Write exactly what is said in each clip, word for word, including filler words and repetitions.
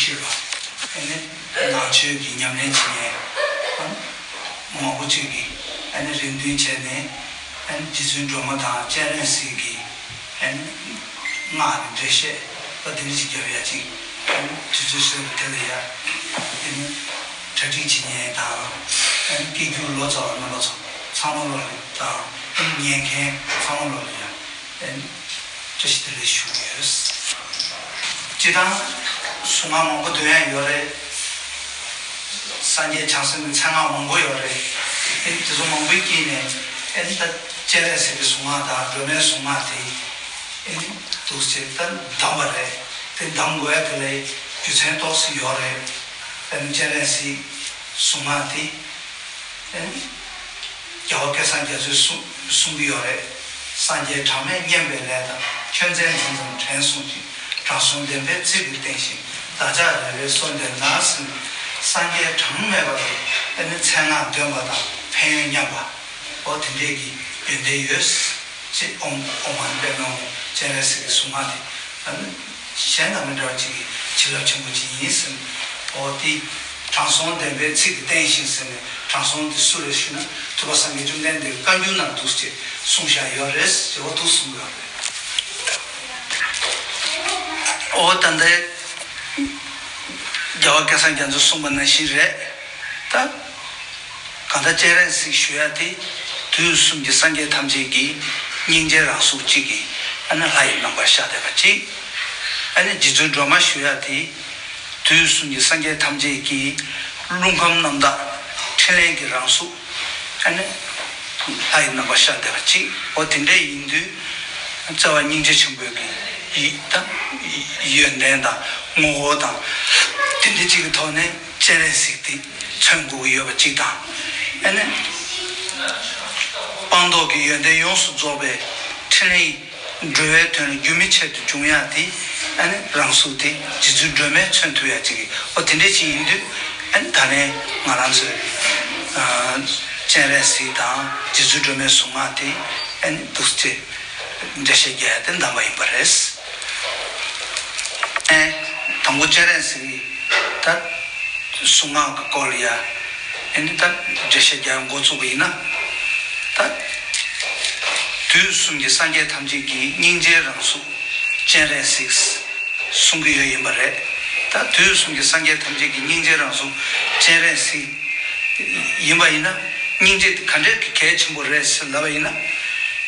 ཞེས་པ། ཨ་ནི་ནང་ཆོས་ཀྱི་ཉམས་ལེན་བྱེད་མཁན་མང་པོ་ཅིག་གིས་ཨ་ནི་རེ་འདུན་བྱས་ནས། ཨ་ནི་རྗེ་བཙུན་སྒྲོལ་མ་དང་སྤྱན་རས་གཟིགས་ཀྱི་ཨ་ནི་སྔགས་ཀྱི་འགྲེལ་བཤད་པ་དེ་འདྲ་ཞིག་བརྒྱབ་ཡ་ཅིག་ཨ་ནི་དུས་ཚོད་བཟོས་པ་དེ་ལ་ཡ་ཨ་ནི་གྲ་སྒྲིག་བྱེད་མཁན་དང་། ཨ་ནི་སྐད་སྒྱུར་ལོ་ཙཱ་བ་རྣམ་པ་ཚོ་ཚང་མ་ལོ་ལ་དང་། ཨ་ནི་ཉན་མཁན་ཚང་མ་ལོ་ལ་ཡ། བཀྲ་ཤིས་བདེ་ལེགས་ཞུ་གི་ཡོད། སྤྱིར་བཏང་གཟུངས་སྔགས་མང་པོ་འདོན་ཡ་ཡོད་རེད། སངས་རྒྱས་བྱང་སེམས་ཀྱི་མཚན་སྔགས་མང་པོ་ཡོད་རེད། ཨེ་དེ་ཚོ་མང་པོའི་དཀྱིལ་ནས་ཨེ་ད་སྤྱན་རས་གཟིགས་ཀྱི་གཟུངས་སྔགས་དང་སྒྲོལ་མའི་གཟུངས་སྔགས་དེ་ཨེ་འདུག་སེ་ད་གདམས་པ་རེད། དེ་གདམས་དགོས་ཡ་དེ་ལ་རྒྱུ་མཚན་ཏོག་ཙམ་ཡོད་རེད། ཨེ་སྤྱན་རས་གཟིགས་གཟུངས་སྔགས་དེ། རྒྱལ་བ་སྐལ་བཟང་རྒྱ་མཚོས་གསུང་གསུང་གི་ཡོད་རེད། སངས་རྒྱས་གྲངས་མེད་བསྙེན་པའི་ལས་དང་། ཁྱོད་མཚན་འཛིན་ཙམ་དྲན་གསུངས་ཤིང་། དྲང་སྲོང་བདེན་པའི་ཚིག་གིས་བསྟན་ཞིང་། བདག་ཅག་རེ་རེའི་གསོལ་འདེབས་ན་ཟེར་ནས། སངས་རྒྱས་གྲངས་མེད་པ་གི་ཨ་ནི་མཚན་སྔགས་འདོན་པ་དང་ཕན་ཡོན་མཉམ་པ། འོ་དེ་འདྲས་ཀྱི་ཡོན་ཏན་ཡོད། ཅེས་ཨོཾ་ཨོཾ་མ་ཎི་པདྨེ་ཧཱུྃ། སྤྱན་རས་གཟིགས་ཀྱི་གཟུངས་སྔགས་དེ་ཨ་ནི་གཞན་དང་མི་འདྲ་བ་ཅིག་གི་བྱིན་རླབས་ཆེན་པོ་ཅིག་ཡིན་ཟེར་ནས། འོ་དེ་དྲང་སྲོང་བདེན་པའི་ཚིག་གིས་བསྟན་ཞིང་ཟེར་ནས། དྲང་སྲོང་དེ་སུ་རེད་ཞུས་ན། ཐུབ་པ་སངས་རྒྱས་བཅོམ་ལྡན་འདས་ཀྱི་བཀའ་འགྱུར་ནང་འདུག་ཅེས་གསུངས་བཞག་ཡོད་རེད་ཟེར། འོ་འདུག་གསུངས་ཡོད་རེད། འོ་ད་ལྟའི་རྒྱལ་བ་སྐལ་བཟང་རྒྱ་མཚོས་གསུངས་པ་ནང་བཞིན་རེད་ད། གང་ལྟར་སྤྱན་རས་གཟིགས་ཞུ་ཡ་དེ་དུས་གསུམ་གྱི་སངས་རྒྱས་ཐམས་ཅད་ཀྱི་སྙིང་རྗེའི་རང་གཟུགས་གཅིག་གིས་ཨ་ནི་ལྷ་ཡི་རྣམ་པར་ཤར་བསྡད་པ་གཅིག་ཨ་ནི་རྗེ་བཙུན་སྒྲོལ་མ་ཞུ་ཡ་དེ་དུས་གསུམ་གྱི་སངས་རྒྱས་ཐམས་ཅད་ཀྱི་རླུང་ཁམས་རྣམ་དག་ཕྲིན་ལས་ཀྱི་རང་གཟུགས་ཨ་ནི་ལྷ་ཡི་རྣམ་པར་ཤར་བསྡད་པ་གཅིག་འོ་དེ་འདྲ་ཡིན་དུས། བརྩེ་བ་སྙིང་རྗེ་ཆེན་པོའི་གི་ཡིད་དང་། ཡོན་ཏན་དང་ངོ་བོ་དང་། དེ་འདྲ་གཅིག་གི་ཐོག་ནས་སྤྱན་རས་གཟིགས་དེ་མཚོན་དགོས་ཀྱི་ཡོད་པ་གཅིག་དང་། ཨ་ནི་སྤངས་རྟོགས་ཀྱི་ཡོན་ཏན་ཡོངས་སུ་རྫོགས་པའི་ཕྲིན་ལས་འགྲོ་བའི་དོན་ལ་རྒྱུན་མི་ཆད་དུ་འབྱུང་ཡ་དེ། ཨ་ནི་རང་གཟུགས་དེ་རྗེ་བཙུན་སྒྲོལ་མས་མཚོན་ཐུབ་ཡ་གཅིག་གི། འོ་དེ་འདྲ་གཅིག་ཡིན་དུས། ཨ་ནི་ད་ནས་ང་རང་ཚོས་ཨ་སྤྱན་རས་གཟིགས་དང་རྗེ་བཙུན་སྒྲོལ་མའི་གཟུངས་སྔགས་དེ་ཨ་ནི་འདུག་སེ་འགྲེལ་བཤད་རྒྱག་ཡ་དེ་གདམས་པ་ཡིན་པ་རེད། ཨེ། དང་པོ་སྤྱན་རས་གཟིགས་ད་གཟུངས་སྔགས་ཀྱི་སྐོར་ལ་ཡ་ཨེ་ནི་ད་འགྲེལ་བཤད་རྒྱག་འགོ་བཙུགས་པ་ཡིན་ན། ད་དུས་གསུམ་གྱི་སངས་རྒྱས་ཐམས་ཅད་ཀྱི་སྙིང་རྗེའི་རང་གཟུགས་སྤྱན་རས་གཟིགས་གསུང་གི་ཡོད་ཡིན་པ་རེད། ད་དུས་གསུམ་གྱི་སངས་རྒྱས་ཐམས་ཅད་ཀྱི་སྙིང་རྗེའི་རང་གཟུགས་སྤྱན་རས་གཟིགས་ཡིན་པ་ཡིན་ན། སྙིང་རྗེ་དེ་ག་འདྲས་ཀྱི་གལ་ཆེན་པོ་རེད་ཟེར་ལབ་པ་ཡིན་ན།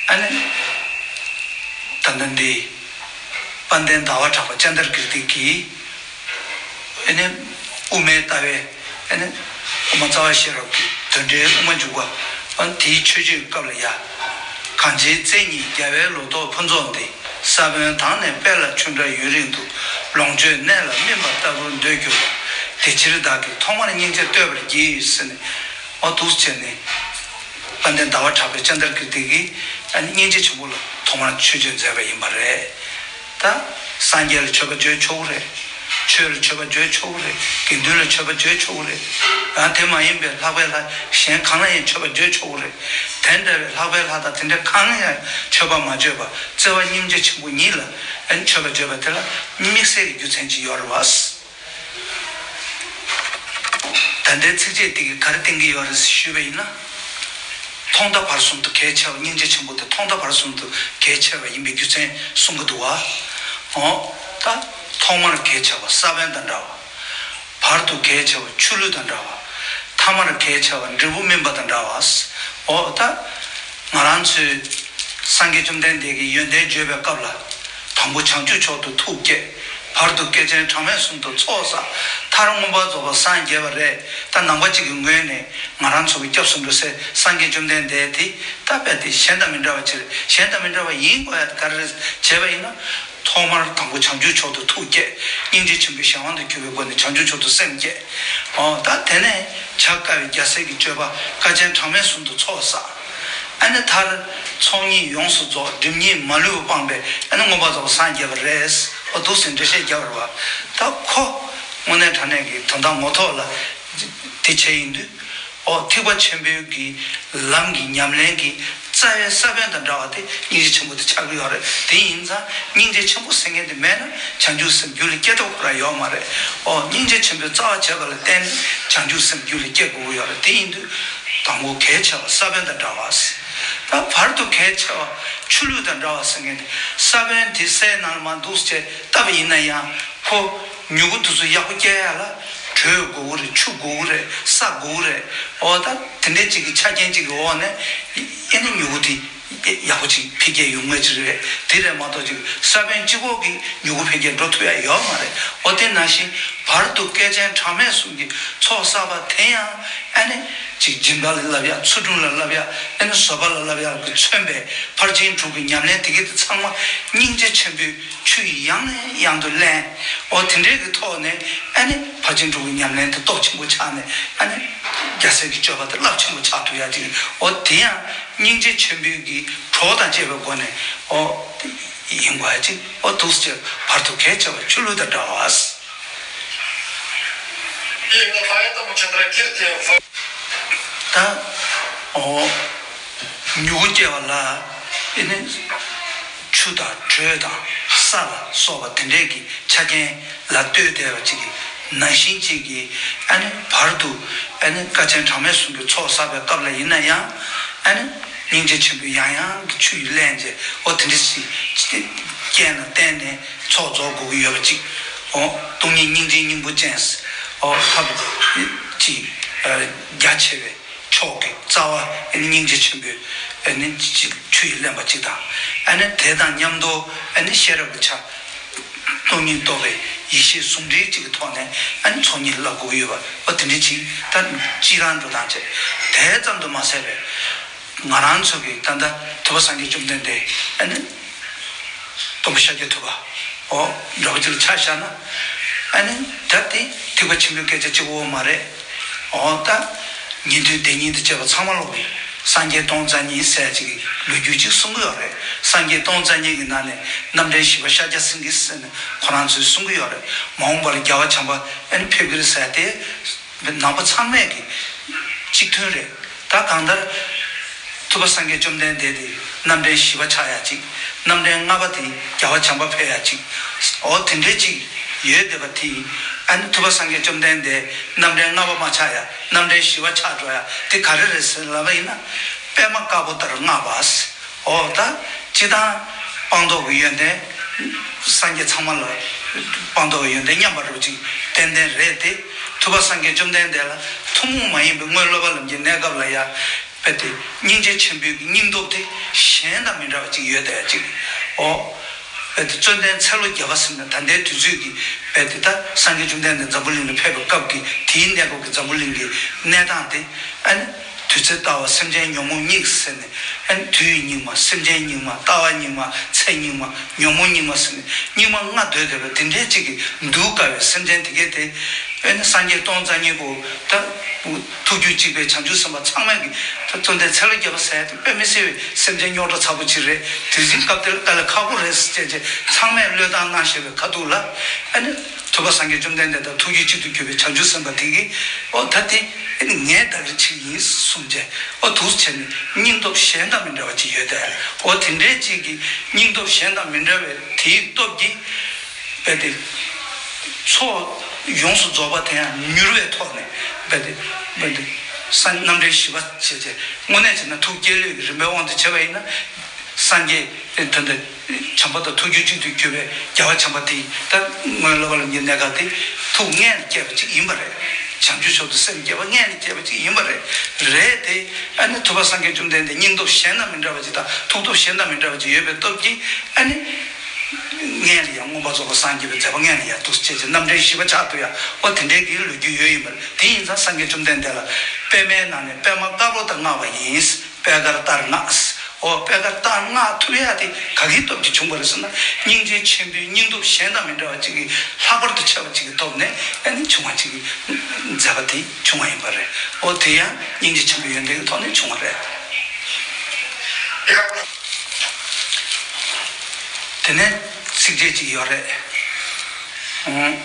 ཨ་ནི་ད་ལྟ་འདི་དཔལ་ལྡན་ཟླ་བ་གྲགས་པ་ཙནྡྲ་ཀིརྟི་གིས་ཨ་ནི་དབུ་མའི་ལྟ་བའི་ཨ་ནི་དབུ་མ་རྩ་བ་ཤེས་རབ་ཀྱི་དོན་འགྲེལ་དབུ་མ་འཇུག་པ། ཨ་ནི་དེའི་མཆོད་བརྗོད་སྐབས་ལ་ཡ། གང་ཕྱིར་བརྩེ་ཉིད་རྒྱལ་བའི་ལོ་ཏོག་ཕུན་ཚོགས་འདི། ས་བོན་དང་ནི་སྤེལ་ལ་ཆུ་འདྲ་ཡུན་རིང་དུ། ལོངས་སྤྱོད་གནས་ལ་སྨིན་པ་ལྟ་བུར་འདོད་གྱུར་པ། དེ་ཕྱིར་བདག་གིས་ཐོག་མར་སྙིང་རྗེ་བསྟོད་པར་བགྱི་ཟེར་ནས། འོ་འདུག་བྱས་ནས་དཔལ་ལྡན་ཟླ་བ་གྲགས་པའི་ཙནྡྲ་ཀིརྟི་གིས་ཨ་ནི་སྙིང་རྗེ་ཆེན་པོ་ལ་ཐོག་མར་མཆོད་བརྗོད་མཛད་པ་ཡིན་པ་རེད། ད་སངས་རྒྱས་ལ་མཆོད་པ་བརྗོད་ཆོག་གི་རེད། ཆོས་ལ་མཆོད་པ་བརྗོད་ཆོག་གི་རེད། དགེ་འདུན་ལ་མཆོད་པ་བརྗོད་ཆོག་གི་རེད། ཡང་དེ་མ་ཡིན་པའི་ལྷག་པའི་ལྷ་གཞན་གང་ལ་ཡང་མཆོད་པ་བརྗོད་ཆོག་གི་རེད། དེ་འདྲ་བའི་ལྷག་པའི་ལྷ་དང་དེ་འདྲ་གང་ལ་ཡང་མཆོད་པ་མ་བརྗོད་པར་བརྩེ་བ་སྙིང་རྗེ་ཆེན་པོ་ཉིད་ལ་ཨ་ནི་མཆོད་པ་བརྗོད་པ་དེ་ལ་དམིགས་བསལ་གྱི་རྒྱུ་མཚན་ཅིག་ཡོད་རེད་བ། ད་ལྟའི་ཚིགས་བཅད་འདི་གིས་ག་རེ་བསྟན་གྱི་ཡོད་རེད་ཞུས་པ་ཡིན་ན། ཐོག་མཐའ་བར་གསུམ་དུ་གལ་ཆེ་བ། སྙིང་རྗེ་ཆེན་པོ་དེ་ཐོག་མཐའ་བར་གསུམ་དུ་གལ་ཆེ་བ་ཡིན་པའི་རྒྱུ་མཚན་གསུང་གི་འདུག་བ། འོ། ད་ཐོག་མར་གལ་ཆེ་བ་ས་བོན་དང་འདྲ་བ། བར་དུ་གལ་ཆེ་བ་ཆུ་ལུད་དང་འདྲ་བ། ཐ་མར་གལ་ཆེ་བ་འབྲས་བུ་སྨིན་པ་དང་འདྲ་བ། འོ་ད། ང་རང་ཚོས་སངས་རྒྱས་བཅོམ་ལྡན་འདས་ཀྱི་ཡོན་ཏན་བརྗོད་པའི་སྐབས་ལ། དང་པོ་བྱང་ཆུབ་མཆོག་ཏུ་ཐུགས་བསྐྱེད། བར་དུ་བསྐལ་ཆེན་གྲངས་མེད་གསུམ་དུ་ཚོགས་བསགས། མཐར་མངོན་པར་རྫོགས་པར་སངས་རྒྱས་པ་རེད། ད་ནང་པ་གཅིག་གི་ངོས་ནས་ང་རང་ཚོ་གི་སྐྱབས་སུ་འགྲོ་སའི་སངས་རྒྱས་བཅོམ་ལྡན་འདས་དེ་ད་དཔེ་དེ་གཞན་དང་མི་འདྲ་བ་ཕྱིར། གཞན་དང་མི་འདྲ་བ་ཡིན་དགོས་ཡ་དེ་ག་རེ་རེད་བྱས་པ་ཡིན་ན། ཐོག་མར་དང་པོ་བྱང་ཆུབ་མཆོག་ཏུ་ཐུགས་བསྐྱེད། སྙིང་རྗེ་ཆེན་པོའི་གཞན་དབང་དུ་གྱུར་པའི་སྒོ་ནས་བྱང་ཆུབ་མཆོག་ཏུ་སེམས་བསྐྱེད། འོ་ད་དེ་ནས་བྱ་དཀའ་བའི་རྒྱལ་སྲས་ཀྱི་སྤྱོད་པ་བསྐལ་ཆེན་གྲངས་མེད་གསུམ་དུ་ཚོགས་བསགས། ཨ་ནི་མཐར་ཚོགས་གཉིས་ཡོངས་སུ་རྫོགས། སྒྲིབ་གཉིས་མ་ལུས་པ་སྤངས་པས་ཨ་ནི་མངོན་པར་རྫོགས་པར་སངས་རྒྱས་པ་རེད། འོ་འདུག་སེ་འགྲེལ་བཤད་རྒྱབ་པ་རེད་བ། ད་ཁོ་དངོས་གནས་དྲང་གནས་ཀྱི་དོན་དག་ངོ་ཐོག་ལ་དེ་བྱས་ཡིན་དུས། འོ་ཐེག་པ་ཆེན་པོའི་གི་ལམ་གྱི་ཉམས་ལེན་གྱི་ རྩ་བའི་ས་བོན་དང་འདྲ་བ་དེ་སྙིང་རྗེ་ཆེན་པོ་དེ་ཆགས་ཀྱི་ཡོད་རེད། དེ་ཡིན་ཙང་སྙིང་རྗེ་ཆེན་པོ་ཟེར་མཁན་དེ་མེད་ན་བྱང་ཆུབ་སེམས་རྒྱུད་ལ་སྐྱེ་ཐུབ་ཀྱི་རང་ཡོད་མ་རེད། ཨོ། སྙིང་རྗེ་ཆེན་པོའི་རྩ་བ་བྱས་པ་ལ་བརྟེན་ནས་བྱང་ཆུབ་སེམས་རྒྱུད་ལ་སྐྱེ་དགོས་ཀྱི་ཡོད་རེད། དེ་ཡིན་དུས་དང་པོ་གལ་ཆེ་བ་ས་བོན་དང་འདྲ་བ། ད་བར་དུ་གལ་ཆེ་བ་ཆུ་ལུད་དང་འདྲ་བ་ཟེར་མཁན་དེ། ས་བོན་དེ་སའི་ནང་ལ་མར་འདུག་སེ་བཏབ་པ་ཡིན་ན་ཡང་ཁོ་མྱུ་གུ་དེ་ཚོ་ཡག་པོ་སྐྱེ་ཡ་ལ་དྲོད་དགོས་ཀྱི་རེད། ཆུ་དགོས་ཀྱི་རེད། ས་དགོས་ཀྱི་རེད། འོ། ད་དེ་འདྲའི་ཅིག་གི་ཆ་རྐྱེན་ཅིག་གི་འོག་ནས་ཨེ་ནི་མྱུ་གུ་དེ་ཡག་པོ་ཅིག་འཕེལ་རྒྱས་ཡོང་ངེས་ཅིག་རེད། དེ་རེད་མ་གཏོགས་ཅིག་ས་བོན་གཅིག་པོ་གིས་མྱུ་གུ་འཕེལ་རྒྱས་འགྲོ་ཐུབ་ཡ་ཡོད་མ་རེད། འོ། དེ་ནང་བཞིན་བར་དུ་བསྐལ་ཆེན་གྲངས་མེད་གསུམ་གྱི་ཚོགས་བསགས་པ་དེ་ཡང་ཨ་ནི་ཅིག་སྦྱིན་པ་ལ་བསླབ་ཡ། ཚུལ་ཁྲིམས་ལ་བསླབ་ཡ། ཨ་ནི་བཟོད་པ་ལ་བསླབ་ཡ་གི་མཚོན་པའི་ཕར་ཕྱིན་དྲུག་གི་ཉམས་ལེན་དེ་གའི་དེ་ཚང་མ་སྙིང་རྗེ་ཆེན་པོའི་ཆུ་ཡིས་ཡང་ནས་ཡང་དུ་བརླན། འོ། དེ་འདྲའི་གི་ཐོག་ནས་ཨ་ནི་ཕར་ཕྱིན་དྲུག་གི་ཉམས་ལེན་དེ་སྟོབས་ཆེན་པོ་ཆགས་ནས། ཨ་ནི་རྒྱལ་སྲས་ཀྱི་སྤྱོད་པ་དེ་རླབས་ཆེན་པོ་ཆགས་ཐུབ་ཡ་ཅིག་འོ། དེ་ཡང་སྙིང་རྗེ་ཆེན་པོའི་གི་གྲོགས་དང་བཅས་པའི་སྒོ་ནས། འོ། ཡིན་དགོས་ཡ་ཅིག་འོ། འདུག་སེ་བར་དུ་གལ་ཆེ་བ་ཆུ་ལུད་དང་འདྲ་བ། ད། འོ། མྱུ་གུ་སྐྱེ་བ་ལ་ཨེ་ནི་ཆུ་དང་དྲོད་དང་ས་ལ་སོགས་པ་དེ་འདྲས་ཀྱི་ཆ་རྐྱེན་ལ་ལྟོས་བསྡད་པ་ཅིག་གི་ནང་བཞིན་ཅིག་གི། ཨ་ནི་བར་དུ་ཨ་ནི་དཀའ་ཆེན་གྲངས་མེད་གསུམ་གྱི་ཚོགས་བསགས་པའི་སྐབས་ལ་ཡིན་ན་ཡང་། ཨ་ནི་སྙིང་རྗེ་ཆེན་པོས་ཡང་ཡང་གི་ཆུ་ཡིས་བརླན་བྱས། འོ། དེ་འདྲ་ཞིག་རྐྱེན་ལ་བརྟེན་ནས་ཚོགས་རྫོགས་དགོས་ཀྱི་ཡོད་པ་ཅིག་འོ། སྟོང་ཉིད་སྙིང་རྗེའི་སྙིང་པོ་ཅན། འོ། ཐབས་ཀྱི་རྒྱ་ཆེ་བའི་མཆོག་གི་རྩ་བ་ཨ་ནི་སྙིང་རྗེ་ཆེན་པོས་ཨ་ནི་ཆུ་ཡིས་བརླན་པ་ཅིག་དང་། ཨ་ནི་དེ་དང་མཉམ་དུ་ཨ་ནི་ཤེས་རབ་ཀྱི་ཆ། སྟོང་ཉིད་རྟོགས་པའི་ཡེ་ཤེས་ཟུང་འབྲེལ་གཅིག་གི་ཐོག་ནས་ཨ་ནི་ཚོགས་གཉིས་བསླབ་དགོས་ཀྱི་ཡོད་པ། འོ། དེ་འདྲ་ཅིག་ད་སྤྱིར་བཏང་འགྲོ་སྟངས་བྱས། དེ་ཙམ་དུ་མ་ཟད་པའི་ང་རང་ཚོ་གི་ད་ལྟ་ཐུབ་པ་སངས་རྒྱས་བཅོམ་ལྡན་འདས། ཨ་ནི་སྟོན་པ་ཤཱཀྱ་ཐུབ་པ། འོ། འདྲ་པོ་ཅིག་ལ་ཆ་བཞག་ན། ཨ་ནི་ད་དེ་ཐེག་པ་ཆེན་པོའི་སྐད་ཆ་གཅིག་པོ་མ་རེད། འོ། ད་ཉན་ཐོས་སྡེ་གཉིས་དང་བཅས་པ་ཚང་མ་ལོག་པའི་སངས་རྒྱས་སྟོང་རྩ་གཉིས་ཟེར་ཅིག་གི་ལོ་རྒྱུས་ཅིག་གསུང་གི་ཡོད་རེད། སངས་རྒྱས་སྟོང་རྩ་གཉིས་ཀྱི་ནང་ནས་རྣམ་འདྲེན་བཞི་པ་ཤཱཀྱ་སེང་གེ་ཟེར་ནས་ཁོ་རང་ཚོས་གསུང་གི་ཡོད་རེད། མ་འོངས་པ་ལ་རྒྱལ་བ་བྱམས་པ་ཨ་ནི་ཕེབས་ཀྱི་རེད་ཟེར་ཏེ། ནང་པ་ཚང་མས་ཀྱི་གཅིག་མཐུན་རེད། ད་གང་ལྟར་ཐུབ་པ་སངས་རྒྱས་བཅོམ་ལྡན་འདས་དེ་རྣམ་འདྲེན་བཞི་པ་ཆགས་ཡ་གཅིག་རྣམ་འདྲེན་ལྔ་པ་དེ་རྒྱལ་བ་བྱམས་པ་ཕེབས་ཡ་གཅིག་འོ། དེ་འདྲའི་གཅིག་ཡོད་བསྡད་པ་དེ། ཨ་ནི་ཐུབ་པ་སངས་རྒྱས་བཅོམ་ལྡན་འདས་རྣམ་འདྲེན་ལྔ་པ་མ་ཆགས་ཡ། རྣམ་འདྲེན་བཞི་པ་ཆགས་འགྲོ་ཡ་དེ་ག་རེ་རེད་ཟེར་ལབ་པ་ཡིན་ན། པདྨ་དཀར་པོ་ལྟར་བསྔགས་པ། འོ། ད་སྤྱིར་བཏང་སྤངས་རྟོགས་ཀྱི་ཡོན་ཏན་སངས་རྒྱས་ཚང་མ་ལ་སྤངས་རྟོགས་ཀྱི་ཡོན་ཏན་མཉམ་པ་རུ་ཅིག་ཏན་ཏན་རེད་དེ། ཐུབ་པ་སངས་རྒྱས་བཅོམ་ལྡན་འདས་ལ་ཐུན་མོང་མ་ཡིན་པའི་སྔོན་སློབ་པ་ལམ་གྱི་གནས་སྐབས་ལ་ཡ། རྦད་དེ་སྙིང་རྗེ་ཆེན་པོའི་སྙིང་སྟོབས་དེ་གཞན་དང་མི་འདྲ་བ་ཅིག་ཡོད་བསྡད་ཅིག་འོ། རྦད་དེ་བརྩོན་ལྡན་ཚེ་ལོ་བརྒྱ་པ་ཟེར་ནས་ད་ལྟའི་དུས་ཚོད་ཀྱི་རྦད་དེ་ད་སངས་རྒྱས་བཅོམ་ལྡན་འདས་འཛམ་བུ་གླིང་ལ་ཕེབས་པའི་སྐབས་ཀྱི་དེའི་གནས་སྐབས་ཀྱི་འཛམ་བུ་གླིང་གི་གནས་སྟངས་དེ། ཨ་ནི་དུས་ཚེ་ལྟ་བ་སེམས་ཅན་ཉོན་མོངས་གཉིས་ཟེར་ནས། ཨ་ནི་དུས་ཡི་སྙིགས་མ། སེམས་ཅན་སྙིགས་མ། ལྟ་བ་སྙིགས་མ། ཚེ་སྙིགས་མ། ཉོན་མོངས་སྙིགས་མ་ཟེར་ནས་སྙིགས་མ་ལྔ་བསྡོས་བསྡད་པའི་དེ་འདྲའི་ཅིག་གི་འདུལ་དཀའ་བའི་སེམས་ཅན་དེ་གས་དེ། ཨ་ནི་སངས་རྒྱས་སྟོང་རྩ་གཉིས་པོ་ད་ཐུགས་རྒྱུད་གཅིག་པའི་བྱང་ཆུབ་སེམས་དཔའ་ཚང་མས་ཀྱི་ད་བརྩོན་ལྡན་ཚེ་ལོ་བརྒྱ་པ་ཟེར་ཡ་དེ་དཔེ་མི་སྲིད་པའི་སེམས་ཅན་རྙོག་དྲ་ཚ་པོ་ཅིག་རེད། དུས་ཟིང་སྐབས་དེར་དཀའ་ལས་ཁག་པོ་རེད་ཟེར་བྱས་བྱས་ཚང་མས་བློས་བཏང་གནང་བཞིན་པའི་ཁ་ཐུག་ལ། ཨ་ནི་ཐུབ་པ་སངས་རྒྱས་བཅོམ་ལྡན་འདས་དང་ཐུགས་རྒྱུད་གཅིག་ཏུ་གྱུར་པའི་བྱང་ཆུབ་སེམས་དཔའ་དེ་གིས། འོ། ད་དེ་ངའི་བདག་གི་ཆིག་ཡིན་གསུངས་བྱས། འོ། འདུག་བྱས་ནས་སྙིང་སྟོབས་གཞན་དང་མི་འདྲ་བ་ཅིག་ཡོད་དེ། འོ། དེ་འདྲའི་ཅིག་གི་སྙིང་སྟོབས་གཞན་དང་མི་འདྲ་བའི་དེའི་སྟོབས་ཀྱིས། རྦད་དེ་ཚོགས་ཡོངས་སུ་རྫོགས་པ་དེ་ཡང་མྱུར་བའི་ཐོག་ནས་རྦད་དེ་རྦད་དེ་སངས་རྣམ་འདྲེན་བཞི་པ་བྱས་བྱས། དངོས་གནས་བྱས་ན་ཐུགས་བསྐྱེད་བློས་ཀྱི་རིམ་པའི་དབང་དུ་བྱས་པ་ཡིན་ན། སངས་རྒྱས་ད་ལྟ་བྱམས་པ་དང་ཐུགས་རྒྱུད་གཅིག་ཏུ་གྱུར་པའི་རྒྱལ་བ་བྱམས་པ་དེ་ད་སྔོན་སློབ་པ་ལམ་གྱི་གནས་སྐབས་དེ་ཐུགས་མངལ་ལ་སྐྱེས་པ་ཅིག་ཡིན་པ་རེད། བྱང་ཆུབ་མཆོག་ཏུ་སེམས་བསྐྱེད་པ་མངལ་ལ་སྐྱེས་པ་ཅིག་ཡིན་པ་རེད། རེད་དེ། ཨ་ནི་ཐུབ་པ་སངས་རྒྱས་བཅོམ་ལྡན་འདས་སྙིང་སྟོབས་གཞན་དང་མི་འདྲ་བ་ཅིག་དང་ཐུགས་སྟོབས་གཞན་དང་མི་འདྲ་བ་ཅིག་ཡོད་པའི་སྟོབས་ཀྱིས། ཨ་ནི་མངལ་ལ་ཡང་མངོན་པར་རྫོགས་པར་སངས་རྒྱས་པའི་མཛད་པ་མངལ་ལ་ཡང་འདུག་སེ་བྱས་བྱས་རྣམ་འདྲེན་བཞི་པ་ཆགས་ཐུབ་ཡ། འོ། དེ་འདྲའི་གི་ལོ་རྒྱུས་ཡོད་ཡིན་པ་རེད། དེ་ཡིན་ཙང་སངས་རྒྱས་བཅོམ་ལྡན་འདས་ལ་པདྨའི་ནང་ནས་པདྨ་དཀར་པོ་ལྟར་བསྔགས་པ་ཡིན། པད་དཀར་ལྟར་བསྔགས། འོ། པད་དཀར་ལྟར་བསྔགས་ཐུབ་ཡ་དེ་ག་གི་སྟོབས་ཀྱིས་བྱུང་བ་རེད་ཟེར་ན། སྙིང་རྗེ་ཆེན་པོའི་སྙིང་སྟོབས་གཞན་དང་མི་འདྲ་བ་ཅིག་གིས་ལྷག་པར་དུ་ཆེ་བ་ཅིག་གི་སྟོབས་ནས་ཨ་ནི་བྱུང་བ་ཅིག་གི་མཛད་པ་དེ་བྱུང་བ་ཡིན་པ་རེད། འོ། དེ་ཡང་སྙིང་རྗེ་ཆེན་པོའི་ཡོན་ཏན་གྱི་ཐོག་ནས་བྱུང་བ་རེད། དེ་ནས་ཚིགས་བཅད་ཅིག་ཡོད་རེད། ཨང་།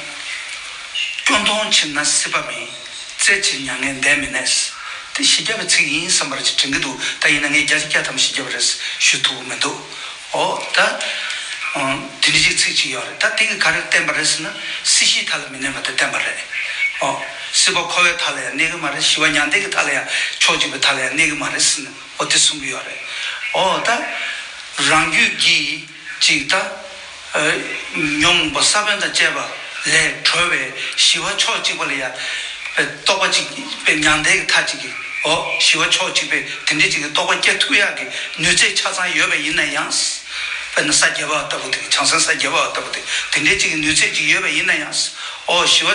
སྐྱོ་གདུང་ཆེ་ན་སྲིད་པ་མེད། རྩེ་ཆེ་མྱ་ངན་འདས་མི་ནུས། དེ་བཞི་བརྒྱ་པའི་ཚིག་ཡིན་བསམ་པ་ཅིག་དྲན་གྱི་འདུག་ད་ཡིན་ན་ངས་བརྒྱ་ཆ་བརྒྱ་ཐམ་པ་བཞི་བརྒྱ་པ་རེད་ཞུ་ཐུབ་ཀྱི་མི་འདུག་ཨོ་ད། ཨང་། དེ་འདྲ་ཅིག་ཚིག་ཅིག་ཡོད་རེད། ད་དེ་གི་ག་རེ་བསྟན་པ་རེད་ཟེར་ན། སྲིད་ཞིའི་མཐའ་ལ་མི་གནས་པ་དེ་བསྟན་པ་རེད། ཨོ། སྲིད་པ་འཁོར་བའི་མཐའ་ལ་ཡང་གནས་ཀྱི་མ་རེད། ཞི་བ་མྱང་འདས་ཀྱི་མཐའ་ལ་ཡང་ཕྱོགས་གཅིག་པའི་མཐའ་ལ་ཡང་གནས་ཀྱི་མ་རེད་ཟེར་ནས་ཨོ་དེ་གསུང་གི་ཡོད་རེད། ཨོ་ད། རང་རྒྱུད་ཀྱི་ཅིག་ད། ཨ། ཉོན་མོངས་པ་ས་བོན་དང་བཅས་པ་ལས་གྲོལ་བའི་ཞི་བ་ཕྱོགས་གཅིག་པ་ལ་ཡང་། རྟོགས་པ་གཅིག་པའི་མྱང་འདས་ཀྱི་མཐའ་གཅིག་གི་ཨོ་ཞི་བ་ཕྱོགས་གཅིག་པའི་དེ་འདྲའི་ཅིག་གི་རྟོགས་པ་སྐྱེ་ཐུབ་ཡག་གི་ནུས་ཚད་ཆ་ཚང་ཡོད་པ་ཡིན་ན་ཡང་། དཔེར་ན་ས་བརྒྱད་པ་ལྟ་བུ་དེ། བྱང་སེམས་ས་བརྒྱད་པ་ལྟ་བུ་དེ། དེ་འདྲའི་ཅིག་གི་ནུས་ཚད་ཅིག་ཡོད་པ་ཡིན་ན་ཡང་། ཨོ་ཞི་བ་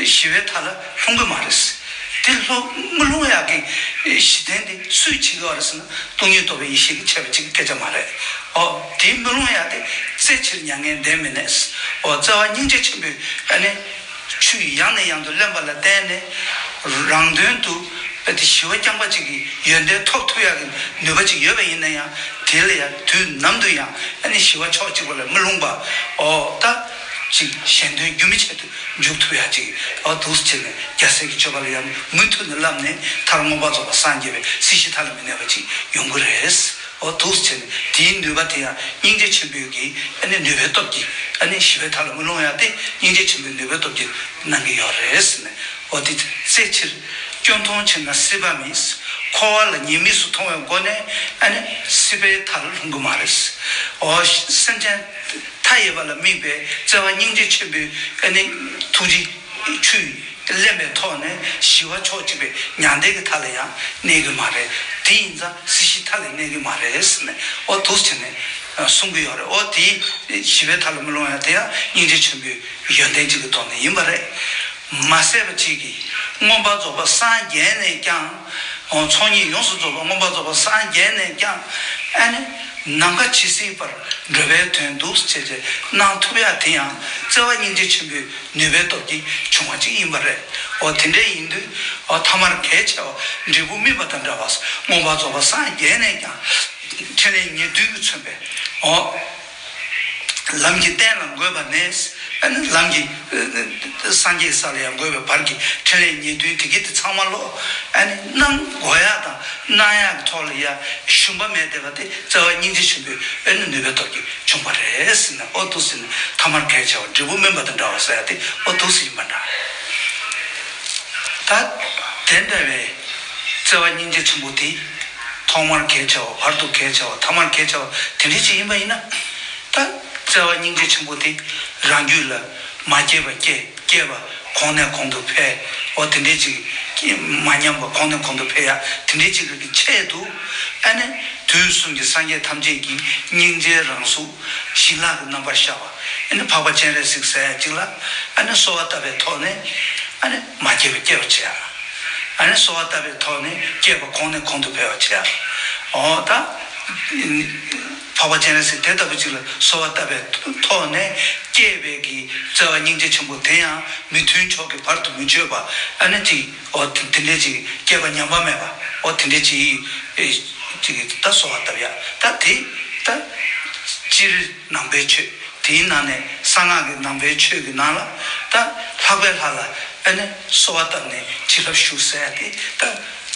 ཞི་བའི་མཐའ་ལ་ལྷུང་གི་མ་རེད། དེ་ལྷུང་མི་ལྷུང་ཡག་གི་གཞི་རྟེན་དེ་སུས་བྱེད་ཀྱི་ཡོད་རེད་ཟེར་ན། སྟོང་ཉིད་རྟོགས་པའི་ཡེ་ཤེས་ཀྱིས་བྱས་པ་ཅིག་སྐད་ཆ་མ་རེད། ཨོ་དེ་མི་ལྷུང་ཡག་དེ་རྩེ་ཕྱིར་མྱ་ངན་འདས་མི་ནུས། ཨོ་བརྩེ་བ་སྙིང་རྗེ་ཆེན་པོས་ཨ་ནི། ཆུ་ཡིས་ཡང་ནས་ཡང་དུ་བརླན་པ་ལ་བརྟེན་ནས། རང་དོན་དུ་དེ་ཞི་བ་རྐྱང་པ་ཅིག་གི་ཡོན་ཏན་ཐོབ་ཐུབ་ཡག་གི་ནུས་པ་ཅིག་ཡོད་པ་ཡིན་ན་ཡང་། དེ་ལ་ཡང་དུས་ནམ་དུ་ཡང་ཨ་ནི་ཞི་བ་ཕྱོགས་གཅིག་པ་ལ་མི་ལྷུང་པ། ཨོ་ད་ཅིག་གཞན་དོན་རྒྱུན་མི་ཆད་དུ་འཇུག་ཐུབ་ཡག་ཅིག་ཨོ་འདུག་སེ་བྱས་ནས་རྒྱལ་སྲས་ཀྱི་སྤྱོད་པ་ལ་ཡང་མུ་མཐུད་ནས་བསླབས་ནས། མཐར་མངོན་པར་རྫོགས་པར་སངས་རྒྱས་པའི་སྲིད་ཞིའི་མཐའ་ལ་མི་གནས་པ་ཅིག་ཡོང་གི་རེད། ཨོ་འདུག་སེ་བྱས་ནས་དེའི་ནུས་པ་དེ་ཡང་སྙིང་རྗེ་ཆེན་པོའི་གི་ཨ་ནི་ནུས་པའི་སྟོབས་ཀྱིས། ཨ་ནི་ཞི་བའི་མཐའ་ལ་མི་ལྷུང་ཡག་དེ་སྙིང་རྗེ་ཆེན་པོའི་ནུས་པའི་སྟོབས་ཀྱིས་གནང་གི་ཡོད་རེད་ཟེར་ནས། ཨོ་དེ་རྩེ་ཕྱིར། སྐྱོན་མཐོང་ཕྱིར་ན་སྲིད་པ་མེད། འཁོར་བ་ལ་ཉེས་དམིགས་སུ་མཐོང་བའི་སྒོ་ནས་ཨ་ནི་སྲིད་པའི་མཐའ་ལ་ལྷུང་གི་མ་རེད། ཨོ་སེམས་ཅན་མཐའ་ཡས་པ་ལ་དམིགས་པའི་བརྩེ་བ་སྙིང་རྗེ་ཆེན་པོའི་ཨ་ནི་ཐུགས་རྗེ་ཆུ་ཡིས་བརླན་པའི་ཐོག་ནས་ཞི་བ་ཕྱོགས་གཅིག་པའི་མྱང་འདས་ཀྱི་མཐའ་ལ་ཡང་གནས་ཀྱི་མ་རེད། དེ་ཡིན་ཙང་སྲིད་ཞིའི་མཐའ་ལ་གནས་ཀྱི་མ་རེད་ཟེར་ནས། ཨོ་འདུག་སེ་བྱས་ནས་གསུང་གི་ཡོད་རེད། ཨོ་དེ་ཞི་བའི་མཐའ་ལ་མི་ལྷུང་ཡག་དེ་ཡང་སྙིང་རྗེ་ཆེན་པོའི་ཡོན་ཏན་གཅིག་གི་ཐོག་ནས་ཡིན་པ་རེད། མ་ཟད་པ་གཅིག་གིས་མངོན་པར་རྫོགས་པར་སངས་རྒྱས་ནས་ཀྱང་། ཚོགས་གཉིས་ཡོངས་སུ་རྫོགས་པ། མངོན་པར་རྫོགས་པར་སངས་རྒྱས་ནས་ཀྱང་ཨ་ནི་ནམ་མཁའ་ཇི་སྲིད་པར་འགྲོ་བའི་དོན་འདུག་ཅེས་གནང་ཐུབ་ཡག་དེ་ཡང་བརྩེ་བ་སྙིང་རྗེ་ཆེན་པོའི་ནུས་པའི་སྟོབས་ཀྱིས་བྱུང་བ་ཅིག་ཡིན་པ་རེད། འོ་དེ་འདྲ་ཡིན་དུས། འོ་ཐ་མར་གལ་ཆེ་བ་འབྲས་བུ་སྨིན་པ་དང་འདྲ་བར། མངོན་པར་རྫོགས་པར་སངས་རྒྱས་ནས་ཀྱང་། ཕྲིན་ལས་ཉེར་བདུན་གྱིས་མཚོན་པའི། འོ། ལམ་གྱི་རྟེན་ལ་འགོད་པ་ནས། ཨ་ནི་ལམ་གྱི་སངས་རྒྱས་ས་ལ་ཡང་འགོད་པའི་བར་གྱི་ཕྲིན་ལས་ཉེར་བདུན་དེ་གྱད་དེ་ཚང་མ་ལོ། ཨ་ནི་གནང་དགོས་ཡག་དང་གནང་ཡག་གི་ཐོག་ལ་ཡང་ཞུམ་པ་མེད་བསྡད་པ་དེ་བརྩེ་བ་སྙིང་རྗེ་ཆེན་པོའི་ཨ་ནི་ནུས་པའི་སྟོབས་ཀྱིས་བྱུང་བ་རེད་ཟེར་ནས། འོ་འདུག་ཟེར་ནས་ཐ་མར་གལ་ཆེ་བ་འབྲས་བུ་སྨིན་པ་དང་འདྲ་བ་ཟེར་ཡག་དེ་འོ་འདུག་ཟེར་ཡིན་པ་འདྲ། ད་དེ་འདྲ་བའི་བརྩེ་བ་སྙིང་རྗེ་ཆེན་པོ་དེ། ཐོག་མར་གལ་ཆེ་བ། བར་དུ་གལ་ཆེ་བ། ཐ་མར་གལ་ཆེ་བ་དེ་འདྲ་ཅིག་ཡིན་པ་ཡིན་ན། ད་བརྩེ་བ་སྙིང་རྗེ་ཆེན་པོ་དེ་རང་རྒྱུད་ལ་མ་སྐྱེས་པ་སྐྱེ། སྐྱེས་པ་གོང་ནས་གོང་དུ་འཕེལ། འོ་དེ་འདྲ་ཅིག་མ་ཉམས་པ་གོང་ནས་གོང་དུ་འཕེལ་ཡག་དེ་འདྲ་ཅིག་གི་ཆེད་དུ། ཨ་ནི་དུས་གསུམ་གྱི་སངས་རྒྱས་ཐམས་ཅད་ཀྱི་སྙིང་རྗེའི་རང་གཟུགས་ཞི་ལྷག་གི་རྣམ་པར་ཤར་བ། ཨ་ནི་འཕགས་པ་སྤྱན་རས་གཟིགས་ཟེར་ཡག་ཅིག་ལ་ཨ་ནི་གསོལ་བ་བཏབ་པའི་ཐོག་ནས། ཨ་ནི་མ་སྐྱེས་པ་སྐྱེ་བར་བྱེད་ཡག་ཨ་ནི་གསོལ་བ་བཏབ་པའི་ཐོག་ནས་སྐྱེས་པ་གོང་ནས་གོང་དུ་འཕེལ་བར་བྱེད་ཡག་འོ་ད། འཕགས་པ་སྤྱན་རས་གཟིགས་དེ་ལྟ་བུ་ཅིག་ལ་གསོལ་བ་བཏབ་པའི་ཐོག་ནས་སྐྱེས་པའི་གི་བརྩེ་བ་སྙིང་རྗེ་ཆེན་པོ་དེ་ཡང་མི་མཐུན་ཕྱོགས་ཀྱི་བར་དུ་མི་གཅོད་པ། ཨ་ནི་ཅིག་འོ་དེ་འདྲ་ཅིག་སྐྱེས་པ་ཉམས་པ་མེད་པ། འོ་དེ་འདྲ་ཅིག་ཅིག་ད་གསོལ་བ་བཏབ་ཡག་ད་དེ་ད་སྤྱིར་ནང་པའི་ཆོས། དེའི་ནང་ནས་གསང་སྔགས་ཀྱི་ནང་པའི་ཆོས་ཀྱི་ནང་ལ། ད་ལྷག་པའི་ལྷ་ལ་ཨ་ནི་གསོལ་བ་བཏབ་ནས་བྱིན་རླབས་ཞུ་ཟེར་ཡག་དེ་ད་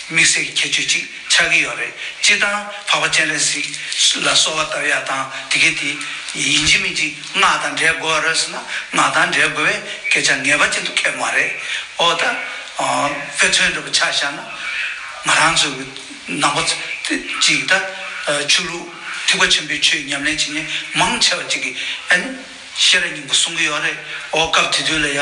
དམིགས་བསལ་གྱི་ཁྱད་ཆོས་ཅིག་ཆགས་ཀྱི་ཡོད་རེད། སྤྱིར་བཏང་འཕགས་པ་སྤྱན་རས་གཟིགས་ལ་གསོལ་བ་བཏབ་ཡག་དང་དེ་གྱད་དེ་ཡིན་གཅིག་མིན་གཅིག་སྔགས་དང་འབྲེལ་དགོས་རེད་ཟེར་ན། སྔགས་དང་འབྲེལ་དགོས་པའི་སྐད་ཆ་ངེས་པ་ཅན་དུ་འཁེལ་མ་རེད། འོ་ད། དཔེ་མཚོན་འདྲ་པོ་ཆ་བཞག་ན། ང་རང་ཚོ་གི་ནང་པ་ཅིག་ད། ཆོས་ལུགས་ཐེག་པ་ཆེན་པོའི་ཆོས་ཉམས་ལེན་བྱེད་མཁན་མང་ཆེ་བ་ཅིག་གིས་ཨ་ནི་ཤེས་རབ་སྙིང་པོ་གསུང་གི་ཡོད་རེད། འོ་སྐབས་དེ་དུས་ལ་ཡ།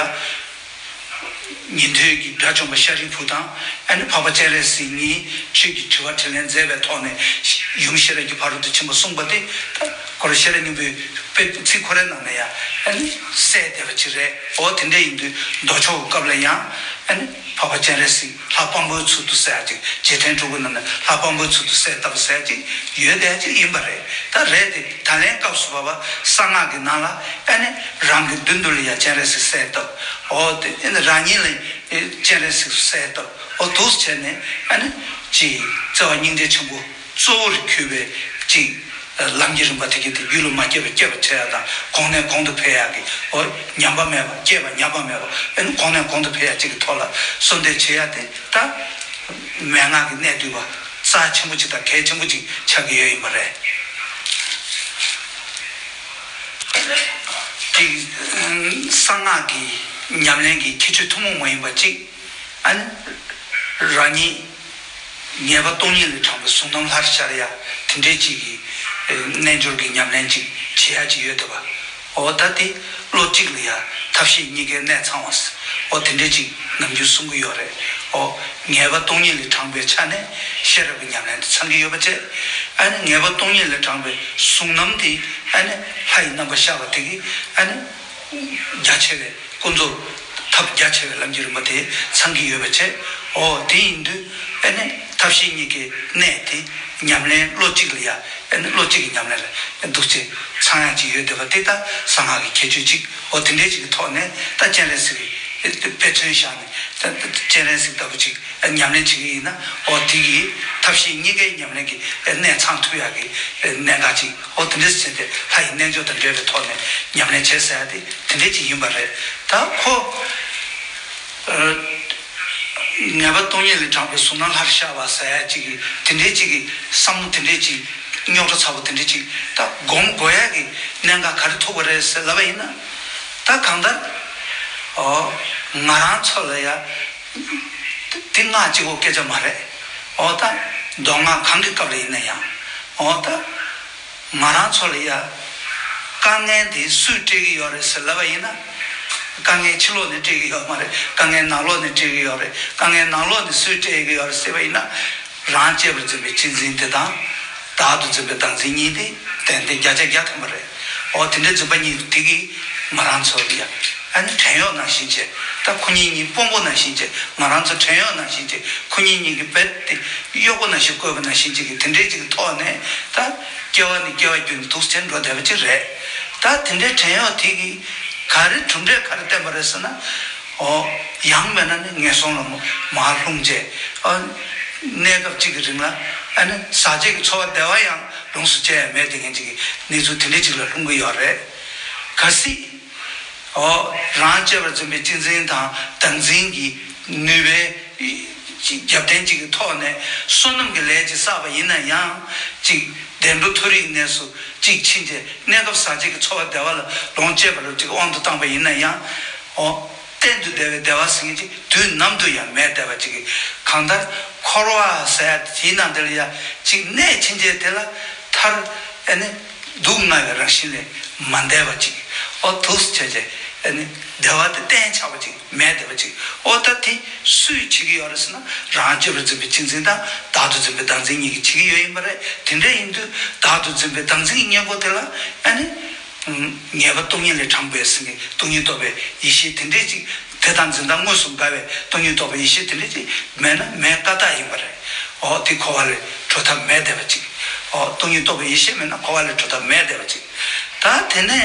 ཉན་ཐོས་ཀྱི་དགྲ་བཅོམ་པ་ཤཱ་རིའི་བུ་དང་། ཨ་ནི་འཕགས་པ་སྤྱན་རས་གཟིགས་གཉིས་ཆོས་ཀྱི་དྲི་བ་དྲིས་ལན་མཛད་པའི་ཐོག་ནས་ཡུམ་ཤེས་རབ་ཀྱི་ཕ་རོལ་ཏུ་ཕྱིན་པ་གསུངས་པ་དེ། ད་ཁོ་རང་ཤེས་རབ་སྙིང་པོའི་དཔེ་ཚིག་ཁོ་རའི་ནང་ནས་ཡང་ཨ་ནི་གསལ་བསྡད་པ་ཅིག་རེད། འོ་དེ་འདྲ་ཡིན་དུས་མདོ་ཕྱོགས་ཀྱི་སྐབས་ལ་ཡང་ཨ་ནི་འཕགས་པ་སྤྱན་རས་གཟིགས་ལྷ་དཔང་པོའི་ཚུལ་དུ་གསལ་ཅིག་རྗེས་དྲན་དྲུག་གི་ནང་ནས་ལྷ་དཔང་པོའི་ཚུལ་དུ་གསལ་བཏབ་གསལ་ཅིག་ཡོད་བསྡད་ཅིག་ཡིན་པ་རེད། ད་རེད་དེ། ད་ལན་སྐབས་སུ་བབ་པ་གསང་སྔགས་ཀྱི་ནང་ལ་ཨ་ནི་རང་གི་མདུན་དུ་ལ་ཡང་སྤྱན་རས་གཟིགས་གསལ་བཏབ། འོ་དེ་ཨ་ནི་རང་ཉིད་ལ་སྤྱན་རས་གཟིགས་གསལ་བཏབ། འོ་འདུག་སེ་བྱས་ནས་ཨ་ནི་ཅིག་བརྩེ་བ་སྙིང་རྗེ་ཆེན་པོ་གཙོ་བོར་གྱུར་པའི་ཅིག་ལམ་གྱི་རིམ་པ་དེ་གྱད་དེ་རྒྱུད་ལ་མ་སྐྱེས་པ་སྐྱེས་པར་བྱེད་ཡག་དང་། གོང་ནས་གོང་དུ་འཕེལ་ཡག་གི། འོ་ཉམས་པ་མེད་པ། སྐྱེས་པ་ཉམས་པ་མེད་པ། ཨ་ནི་གོང་ནས་གོང་དུ་འཕེལ་ཡག་ཅིག་གི་ཐོག་ལ་གསོལ་འདེབས་བྱེད་ཡག་དེ་ད་ མན་ངག་གི་གནད་བསྡུས་པ་རྩ་ཆེན་པོ་ཅིག་དང་གལ་ཆེན་པོ་ཅིག་ཆགས་ཀྱི་ཡོད་ཡིན་པ་རེད། དེ་གསང་སྔགས་ཀྱི་ཉམས་ལེན་གྱི་ཁྱད་ཆོས་ཐུན་མོང་མ་ཡིན་པ་གཅིག་ཨ་ནི་རང་ཉིད་ངེས་པ་སྟོང་ཉིད་ལས་དྲངས་པའི་གཟུང་རྣམ་ལྷར་ཤར་ཡ་དེ་འདྲའི་ཅིག་གི་རྣལ་འབྱོར་གྱི་ཉམས་ལེན་ཅིག་བྱེད་ཡ་ཅིག་ཡོད་འདུག་པ། འོ་ད་དེ་བློ་གཅིག་ལ་ཡ་ཐབས་ཤེས་གཉིས་ཀའི་གནད་ཚང་བ། འོ་དེ་འདྲའི་ཅིག་ནམ་རྒྱུན་གསུང་གི་ཡོད་རེད། འོ་ངེས་པ་སྟོང་ཉིད་ལས་དྲངས་པའི་ཆ་ནས་ཤེས་རབ་ཀྱི་ཉམས་ལེན་དེ་ཚང་གི་ཡོད་པ་བཅས། ཨ་ནི་ངེས་པ་སྟོང་ཉིད་ལས་དྲངས་པའི་གཟུང་རྣམ་དེ་ཨ་ནི་ལྷ་ཡི་རྣམ་པ་ཤར་བ་དེ་གིས་ཨ་ནི་རྒྱ་ཆེ་བའི་ཀུན་རྫོབ་ཐབས་རྒྱ་ཆེ་བའི་ལམ་གྱི་རིམ་པ་དེ་ཚང་གི་ཡོད་པ་བཅས། འོ་དེ་ཡིན་དུས་ཨ་ནི་ཐབས་ཤེས་གཉིས་ཀའི་གནད་དེ་ཉམས་ལེན་བློ་གཅིག་ལ་ཡ། ཨ་ནི་བློ་གཅིག་གི་ཉམས་ལེན་ལ་འདུག་ཅེས་ཚང་ཡག་ཅིག་ཡོད་བསྡད་པ་དེ་ད་གསང་སྔགས་ཀྱི་ཁྱད་ཆོས་ཅིག་འོ་དེ་འདྲའི་ཅིག་གི་ཐོག་ནས་ད་སྤྱན་རས་གཟིགས་ཀྱི་དཔེ་མཚོན་བཞག་ནས་ད་སྤྱན་རས་གཟིགས་ལྟ་བུ་ཅིག་ཉམས་ལེན་བྱེད་ཀྱི་ཡིན་ན་འོ་དེ་གི་ཐབས་ཤེས་གཉིས་ཀའི་ཉམས་ལེན་གྱི་གནད་ཚང་ཐུབ་ཡག་གི་གནད་འགག་ཅིག་འོ་དེ་འདྲ་བྱས་ཏེ་ལྷ་ཡི་རྣལ་འབྱོར་དང་འབྲེལ་བའི་ཐོག་ནས་ཉམས་ལེན་བྱེད་ཟེར་ཡ་དེ་དེ་འདྲའི་ཅིག་ཡིན་པ་རེད། ད་ཁོ། ངེས་པ་སྟོང་ཉིད་ལས་དྲངས་པའི་གཟུང་རྣམ་ལྷར་ཤར་བ་ཟེར་ཡ་ཅིག་གི་དེ་འདྲའི་ཅིག་གི་བསམ་བློ་དེ་འདྲའི་ཅིག་རྙོག་དྲ་ཚ་པོ་དེ་འདྲའི་ཅིག་ད་སྒོམ་དགོས་ཡ་གི་གནད་འགག་ག་རེ་ཐུག་པ་རེད་ཟེར་ལབ་པ་ཡིན་ན། ད་གང་ལྟར་ཨོ་ང་རང་ཚོ་ལ་ཡ་དེ་སྔགས་གཅིག་པོ་སྐད་ཆ་མ་རེད། ཨོ་ད་མདོ་སྔགས་གང་གི་སྐབས་ལ་ཡིན་ན་ཡང་ཨོ་ད། ང་རང་ཚོ་ལ་ཡ། དཀའ་ངལ་འདི་སུས་སྤྲད་ཀྱི་ཡོད་རེད་ཟེར་ལབ་པ་ཡིན་ན། དཀའ་ངལ་ཕྱི་ལོགས་ནས་སྤྲད་ཀྱི་ཡོད་མ་རེད། དཀའ་ངལ་ནང་ལོགས་ནས་སྤྲད་ཀྱི་ཡོད་རེད། དཀའ་ངལ་ནང་ལོགས་ནས་སུས་སྤྲད་ཀྱི་ཡོད་རེད་ཟེར་བ་ཡིན་ན། རང་གཅེས་པར་འཛིན་པའི་གཅེས་འཛིན་དེ་དང་། བདག་ཏུ་འཛིན་པའི་བདག་འཛིན་གཉིས་དེ་ཏན་ཏན་བརྒྱ་ཆ་བརྒྱ་ཐམ་པ་རེད། འོ་དེ་འདྲའི་འཛིན་པ་གཉིས་དེ་གིས་ང་རང་ཚོ་ལ་ཡ། ཨ་ནི་བྲན་གཡོག་ནང་བཞིན་བྱས། ད་ཁོ་གཉིས་གཉིས་དཔོན་པོ་ནང་བཞིན་བྱས། ང་རང་ཚོ་བྲན་གཡོག་ནང་བཞིན་བྱས། ཁོ་གཉིས་གཉིས་ཀྱི་རྦད་དེ་གཡོག་པོ་ནང་བཞིན་བཀོལ་བ་ནང་བཞིན་ཅིག་གི་དེ་འདྲའི་ཅིག་གི་ཐོག་ནས་ད་སྐྱེ་བ་ནས་སྐྱེ་བ་བརྒྱུད་ནས་འདུག་སེ་འགྲོ་བསྡད་པ་ཅིག་རེད། ད་དེ་འདྲའི་བྲན་གཡོག་དེ་གིས་ག་རེ་གྲུབ་འབྲས་ག་རེ་བསྟན་པ་རེད་ཟེར་ན། ཨོ། ཡང་མིན་ན་ནི་ངན་སོང་ལ་མ་མར་ལྷུང་བྱས། ཨ། གནས་སྐབས་གཅིག་གི་རིང་ལ་ཨ་ནི་ཟག་བཅས་ཀྱི་ཚོར་བ་བདེ་བ་ཡང་ལོངས་སུ་སྤྱད་ཡ་མེད་དེ་ངན་ཅིག་གི་གནས་ཚུལ་དེ་འདྲའི་ཅིག་ལ་ལྷུང་གི་ཡོད་རེད། གལ་སྲིད། ཨོ། རང་གཅེས་པར་འཛིན་པའི་གཅེས་འཛིན་དང་བདག་འཛིན་གྱི་ནུས་པའི་རྒྱབ་རྟེན་ཅིག་གི་ཐོག་ནས་བསོད་ནམས་ཀྱི་ལས་ཅིག་བསགས་པ་ཡིན་ན་ཡང་ཅིག་བདེ་འགྲོ་མཐོ་རིས་གནས་སུ་ཅིག་ཕྱིན་རྗེས་གནས་སྐབས་ཟག་བཅས་ཀྱི་ཚོར་བ་བདེ་བ་ལ་ལོངས་སྤྱད་པ་ལ་ཅིག་དབང་དུ་བཏང་པ་ཡིན་ན་ཡང་ཨོ། གཏན་དུ་བདེ་བའི་བདེ་བ་ཟེར་མཁན་ཅིག་དུས་ནམ་དུ་ཡང་མེད་བསྡད་པ་ཅིག་གི་གང་ལྟར་འཁོར་བ་ཟེར་ཡ་དེའི་ནང་དེ་ལ་ཡ་ཅིག་གནས་ཕྱིན་རྗེས་དེ་ལ་མཐར་ཨེ་ནི། སྡུག་བསྔལ་བའི་རང་བཞིན་ལས་མ་འདས་པ་ཅིག་ཨོ་དུས་བྱས་རྗེས་ཨ་ནི་བདེ་བ་དེ་གཏན་ཆགས་པ་ཅིག་མེད་བསྡད་པ་ཅིག་ཨོ་ད་དེ་སུས་བྱེད་ཀྱི་ཡོད་རེད་ཟེར་ན་རང་གཅེས་པར་འཛིན་པའི་གཅེས་འཛིན་དང་བདག་ཏུ་འཛིན་པའི་བདག་འཛིན་གཉིས་ཀྱིས་བྱེད་ཀྱི་ཡོད་ཡིན་པ་རེད། དེ་འདྲ་ཡིན་དུས་བདག་ཏུ་འཛིན་པའི་བདག་འཛིན་གྱི་གཉེན་པོ་དེ་ལ་ཨ་ནི་ངེས་པ་སྟོང་ཉིད་ལས་དྲངས་པའི་ཟེར་མཁན་སྟོང་ཉིད་རྟོགས་པའི་ཡེ་ཤེས་དེ་འདྲས་ཅིག་དེ་དང་འཛིན་སྟངས་དངོས་སུ་འགལ་བའི་སྟོང་ཉིད་རྟོགས་པའི་ཡེ་ཤེས་དེ་འདྲས་ཅིག་མེད་ན་མེད་ཀ་དག་ཡིན་པ་རེད། ཨོ་དེ་འཁོར་བ་ལས་གྲོལ་ཐབས་མེད་བསྡད་པ་ཅིག་ཨོ་སྟོང་ཉིད་རྟོགས་པའི་ཡེ་ཤེས་མེད་ན་འཁོར་བ་ལས་གྲོལ་ཐབས་མེད་བསྡད་པ་ཅིག་ད་དེ་ནས་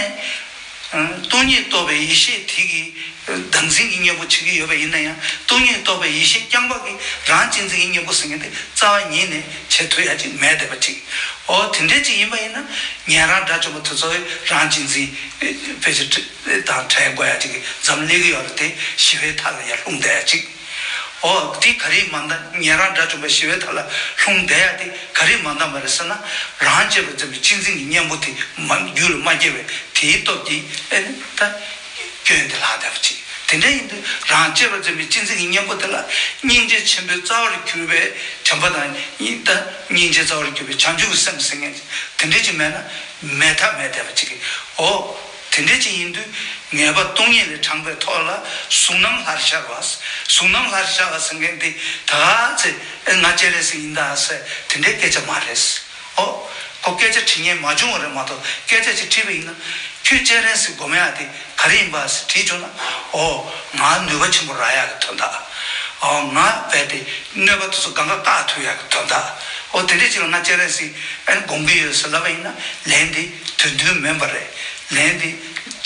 སྟོང་ཉིད་རྟོགས་པའི་ཡེ་ཤེས་དེ་གིས་བདག་འཛིན་གྱི་གཉེན་པོ་བྱེད་ཀྱི་ཡོད་པ་ཡིན་ན་ཡང་སྟོང་ཉིད་རྟོགས་པའི་ཡེ་ཤེས་རྐྱང་པ་གིས་རང་གཅེས་འཛིན་གྱི་གཉེན་པོ་ཟེར་མཁན་དེ་རྩ་བ་ཉིད་ནས་བྱེད་ཐུབ་ཡ་ཅིག་མེད་བསྡད་པ་ཅིག་ཨོ་དེ་འདྲས་ཅིག་ཡིན་པ་ཡིན་ན་ཉན་རང་དགྲ་བཅོམ་པ་དེ་ཚོ་རང་གཅེས་འཛིན་དཔེ་ཆ་དང་བྲལ་དགོས་ཡ་ཅིག་གི་འཛམ་གླིང་གི་ཡོད་རེད་དེ་ཞི་བའི་མཐའ་ལ་ཡར་ལྷུང་བསྡད་ཡ་ཅིག་ཨོ་དེ་ག་རེ་མ་འདང་ཉན་རང་དགྲ་བཅོམ་པ་ཞི་བའི་མཐའ་ལ་ལྷུང་བསྡད་ཡ་དེ་ག་རེ་མ་འདང་བ་རེད་ཟེར་ན་རང་གཅེས་པར་འཛིན་པའི་གཅེས་འཛིན་གྱི་གཉེན་པོ་དེ་མ་རྒྱུད་ལ་མ་སྐྱེས་པའི་དེའི་སྟོབས་ཀྱིས་ཨེ་ནི་ད་སྐྱོན་དེ་ལྷག་བསྡད་པ་ཅིག་དེ་འདྲ་ཡིན་དུས་རང་གཅེས་པར་འཛིན་པའི་གཅེས་འཛིན་གྱི་གཉེན་པོ་དེ་ལ་སྙིང་རྗེ་ཆེན་པོའི་རྩ་བར་གྱུར་པའི་བྱམས་པ་དང་ད་སྙིང་རྗེའི་རྩ་བར་གྱུར་པའི་བྱང་ཆུབ་ཀྱི་སེམས་ཟེར་མཁན་དེ་འདྲ་ཅིག་མེད་ན་མེད་ཐབས་མེད་བསྡད་པ་ཅིག་གི་ཨོ། དེ་འདྲ་ཅིག་ཡིན་དུས་ངེས་པ་སྟོང་ཉིད་ལས་དྲངས་པའི་ཐོག་ལ་གཟུང་རྣམ་ལྷར་ཤར་བ། གཟུང་རྣམ་ལྷར་ཤར་བ་ཟེར་མཁན་དེ་ད་ག་ཚེ་ཨེ་ང་སྤྱན་རས་གཟིགས་ཡིན་ད་ཟེར་དེ་འདྲའི་སྐད་ཆ་མ་རེད། ཨོ། ཁོ་སྐད་ཆ་དྲི་མཁན་མ་བྱུང་བ་རེད་མ་གཏོགས་སྐད་ཆ་ཅིག་དྲིས་པ་ཡིན་ན་ཁྱོད་སྤྱན་རས་གཟིགས་སྒོམ་ཡག་དེ་ག་རེ་ཡིན་པ་ཟེར་དྲིས་བྱུང་ན་ཨོ། ང་ནུས་པ་ཆེན་པོ་རག་ཡག་གི་དོན་དག་ཨོ། ང་རྦད་དེ་གནོད་པ་དེ་ཚོ་གང་ག་བཀག་ཐུབ་ཡག་གི་དོན་དག་ཨོ། དེ་འདྲ་ཅིག་ལ་ང་སྤྱན་རས་གཟིགས་ཨེ་སྒོམ་གི་ཡོད་ཟེར་ལབ་པ་ཡིན་ན་ལན་དེ་དོན་མཐུན་མིན་པ་རེད། ལན་དེ་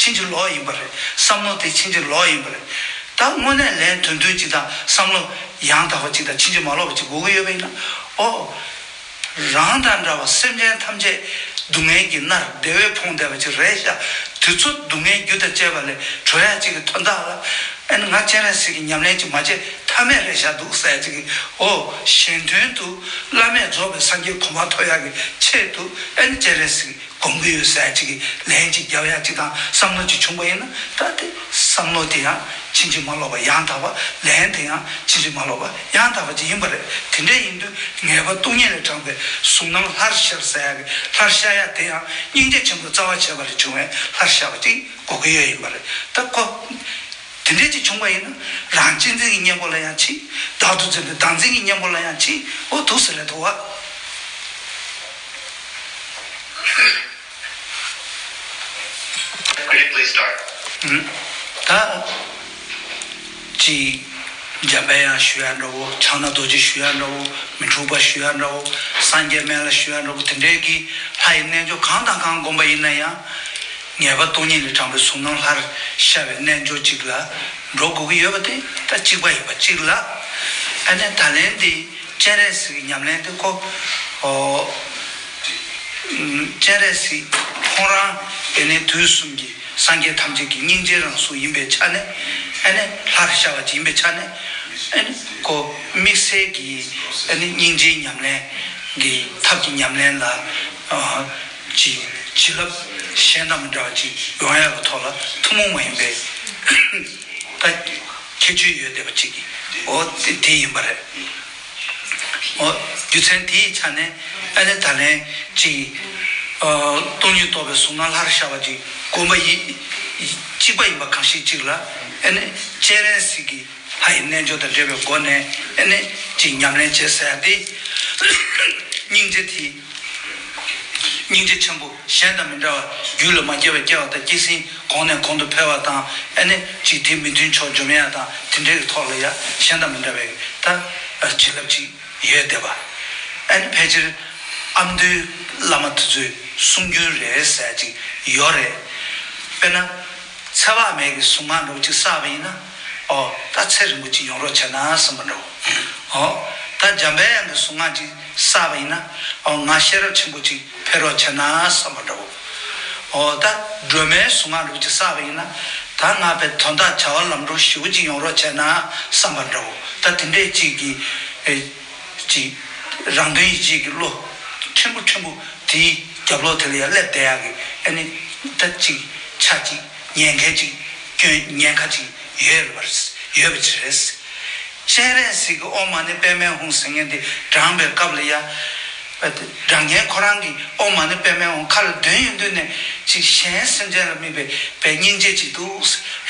ཕྱིན་ཅི་ལོག་ཡིན་པ་རེད། བསམ་བློ་དེ་ཕྱིན་ཅི་ལོག་ཡིན་པ་རེད། ད་དངོས་གནས་ལན་དོན་མཐུན་ཅིག་དང་བསམ་བློ་ཡང་དག་པ་ཅིག་དང་ཕྱིན་ཅི་མ་ལོག་པ་ཅིག་དགོས་ཀྱི་ཡོད་པ་ཡིན་ན་ཨོ། རང་དང་འདྲ་བ་སེམས་ཅན་ཐམས་ཅད་སྡུག་བསྔལ་གྱི་མནར་བདེ་བས་ཕོངས་བསྡད་པ་ཅིག་རེད་ཤག་དེ་ཚོ་སྡུག་བསྔལ་རྒྱུ་དང་བཅས་པ་ལས་གྲོལ་ཡག་ཅིག་གི་དོན་དག་ལ་ ཨ་ནི་ང་སྤྱན་རས་གཟིགས་ཀྱི་ཉམས་ལེན་ཅིག་མ་བྱས་ཐབས་མེད་རེད་བཞག་འདུག་ཟེར་ཅིག་གི། འོ་གཞན་དོན་དུ་བླ་མེད་རྫོགས་པའི་སངས་རྒྱས་གོ་འཕང་ཐོབ་ཡག་གི་ཆེད་དུ་ཨ་ནི་སྤྱན་རས་གཟིགས་སྒོམ་གྱི་ཡོད་ཟེར་ཅིག་གི་ལན་ཅིག་རྒྱབ་ཡག་ཅིག་དང་བསམ་བློ་ཅིག་བྱུང་བ་ཡིན་ན། ད་དེ་བསམ་བློ་དེ་ཡང་ཕྱིན་ཅི་མ་ལོག་པ་ཡང་དག་པ། ལན་དེ་ཡང་ཕྱིན་ཅི་མ་ལོག་པ་ཡང་དག་པ་ཅིག་ཡིན་པ་རེད། དེ་འདྲ་ཡིན་དུས་ངེས་པ་སྟོང་ཉིད་ལས་དྲངས་པའི་གཟུགས་སྣང་ལྷར་ཤར་ཟེར་ཡག་གི་ལྷར་ཤར་ཡག་དེ་ཡང་སྙིང་རྗེ་ཆེན་པོ་རྩ་བ་བྱས་པ་ལས་བྱུང་བའི་ལྷར་ཤར་བ་ཅིག་དགོས་ཀྱི་ཡོད་ཡིན་པ་རེད། ད་ཁོ་དེ་འདྲས་ཅིག་བྱུང་བ་ཡིན་ན། རང་གཅེས་འཛིན་གྱི་གཉེན་པོ་ལ་ཡང་ཕྱིན། བདག་ཏུ་འཛིན་པའི་བདག་འཛིན་གྱི་གཉེན་པོ་ལ་ཡང་ཕྱིན། འོ་འདུག་ཟེར་ལས་འདུག་བ། Could you please start? ད་ཅིག་འཇམ་པའི་དབྱངས་ཞུ་ཡ་འདྲ་བོ། ཕྱག་ན་རྡོ་རྗེ་ཞུ་ཡ་འདྲ་བོ། མི་འཁྲུགས་པ་ཞུ་ཡ་འདྲ་བོ། སངས་རྒྱས་སྨན་བླ་ཞུ་ཡ་འདྲ་བོ། དེ་འདྲས་ཀྱི་ལྷ་ཡི་རྣལ་འབྱོར་གང་དང་གང་བསྒོམ་པ་ཡིན་ན་ཡང་། ངེས་པ་སྟོང་ཉིད་ལས་དྲངས་པའི་གཟུགས་སྣང་ལྷར་ཤར་བའི་རྣལ་འབྱོར་ཅིག་ལ་འགྲོ་དགོས་ཀྱི་ཡོད་པ་དེ་ད་གཅིག་པ་ཡིན་པ་གཅིག་ལ། ཨ་ནི་ད་ལན་འདི་སྤྱན་རས་གཟིགས་ཀྱི་ཉམས་ལེན་དེ་ཁོ། ཨོ། སྤྱན་རས་གཟིགས་ཁོང་རང་ཨ་ནི་དུས་གསུམ་གྱི་སངས་རྒྱས་ཐམས་ཅད་ཀྱི་སྙིང་རྗེའི་རང་གཟུགས་ཡིན་པའི་ཆ་ནས། ཨ་ནི་ལྷར་ཤར་བ་ཅིག་ཡིན་པའི་ཆ་ནས། ཨ་ནི་ཁོ་དམིགས་བསལ་གྱི་ཨ་ནི་སྙིང་རྗེའི་ཉམས་ལེན་གྱི་ཐབས་ཀྱི་ཉམས་ལེན་ལ། ཨ། ཅིག་བྱིན་རླབས་གཞན་དང་མི་འདྲ་བ་ཅིག་ཡོང་ཡག་གི་ཐོག་ལ་ཐུན་མོང་མ་ཡིན་པའི་ད་ཁྱད་ཆོས་ཡོད་བསྡད་པ་ཅིག་གི། འོ་དེ་དེ་ཡིན་པ་རེད། འོ་རྒྱུ་མཚན་དེའི་ཆ་ནས་ཨ་ནི་ད་ལན་ཅིག་ཨ། སྟོང་ཉིད་རྟོགས་པའི་གཟུགས་སྣང་ལྷར་ཤར་བ་ཅིག་བསྒོམ་པ་ཡིན། གཅིག་པ་ཡིན་པ་གང་ཞིག་ཅིག་ལ་ཨ་ནི་སྤྱན་རས་གཟིགས་ཀྱི་ལྷ་ཡི་རྣལ་འབྱོར་དང་འབྲེལ་བའི་སྒོ་ནས་ཨ་ནི་ཅིག་ཉམས་ལེན་བྱེད་ཟེར་ཡ་དེ། སྙིང་རྗེ་དེ། སྙིང་རྗེ་ཆེན་པོ་གཞན་དང་མི་འདྲ་བ། རྒྱུད་ལ་མ་སྐྱེས་པ་སྐྱེ་བ་དང་། སྐྱེས་ཟིན་གོང་ནས་གོང་དུ་འཕེལ་བ་དང་། ཨ་ནི་ཅིག་དེ་མི་མཐུན་ཕྱོགས་འཇོམས་ཡ་དང་། དེ་འདྲའི་ཐོག་ལ་ཡ་གཞན་དང་མི་འདྲ་བའི་ད་བྱིན་རླབས་ཅིག་ཡོད་བསྡད་པ། ཨ་ནི་ཕལ་ཆེར་ཨ་མདོའི་བླ་མ་དེ་ཚོའི་གསུང་རྒྱུན་རེད་ཟེར་ཅིག་ཡོད་རེད། དཔེར་ན། ཚེ་དཔག་མེད་ཀྱི་གཟུངས་སྔགས་འདྲ་བོ་ཅིག་བསགས་པ་ཡིན་ན། ཨོ། ད་ཚེ་རིང་པོ་ཅིག་ཡོང་རོགས་བྱས་ན་བསམ་པ་འདྲ་བོ། ཨོ། ད་འཇམ་པའི་དབྱངས་ཀྱི་གཟུངས་སྔགས་ཅིག་བསགས་པ་ཡིན་ན། ཨོ། ང་ཤེས་རབ་ཆེན་པོ་ཅིག་འཕེལ་རོགས་བྱས་ན་བསམ་པ་འདྲ་བོ། ཨོ། ད་སྒྲོལ་མའི་གཟུངས་སྔགས་འདྲ་བོ་ཅིག་བསགས་པ་ཡིན་ན། ད་ང་དཔེ་དོན་དག་བྱ་བ་ལམ་འགྲོ་ཞེ་པོ་ཅིག་ཡོང་རོགས་བྱས་ན་བསམ་པ་འདྲ་བོ། ད་དེ་འདྲས་ཅིག་གི། ཨེ། ཅིག་རང་དོན་ཡིད་བྱེད་ཀྱི་བློ་ཕྲན་བུ་ཕྲན་བུ་དེའི་རྒྱབ་ལོགས་དེ་ལ་ཡང་སླེབས་བསྡད་ཡག་གི་ཨ་ནི་ད་ཅིག་ཆ་ཅིག་ཉེན་ཁ་ཅིག་སྐྱོན་ཉེན་ཁ་ཅིག་ཡོད་རེད་པ། ཡོད་པ་ཅིག་རེད། སྤྱན་རས་གཟིགས་ཀྱི་ཨོཾ་མ་ཎི་པདྨེ་ཧཱུྃ་ཟེར་མཁན་དེ་བགྲངས་པའི་སྐབས་ལ་ཡ། བགྲང་མཁན་ཁོ་རང་གིས་ཨོཾ་མ་ཎི་པདྨེ་ཧཱུྃ་ཁ་ལ་འདོན་ཡོང་དུས་ནས་ཅིག་གཞན་སེམས་ཅན་ལ་དམིགས་པའི་པའི་སྙིང་རྗེ་ཅིག་འདུག།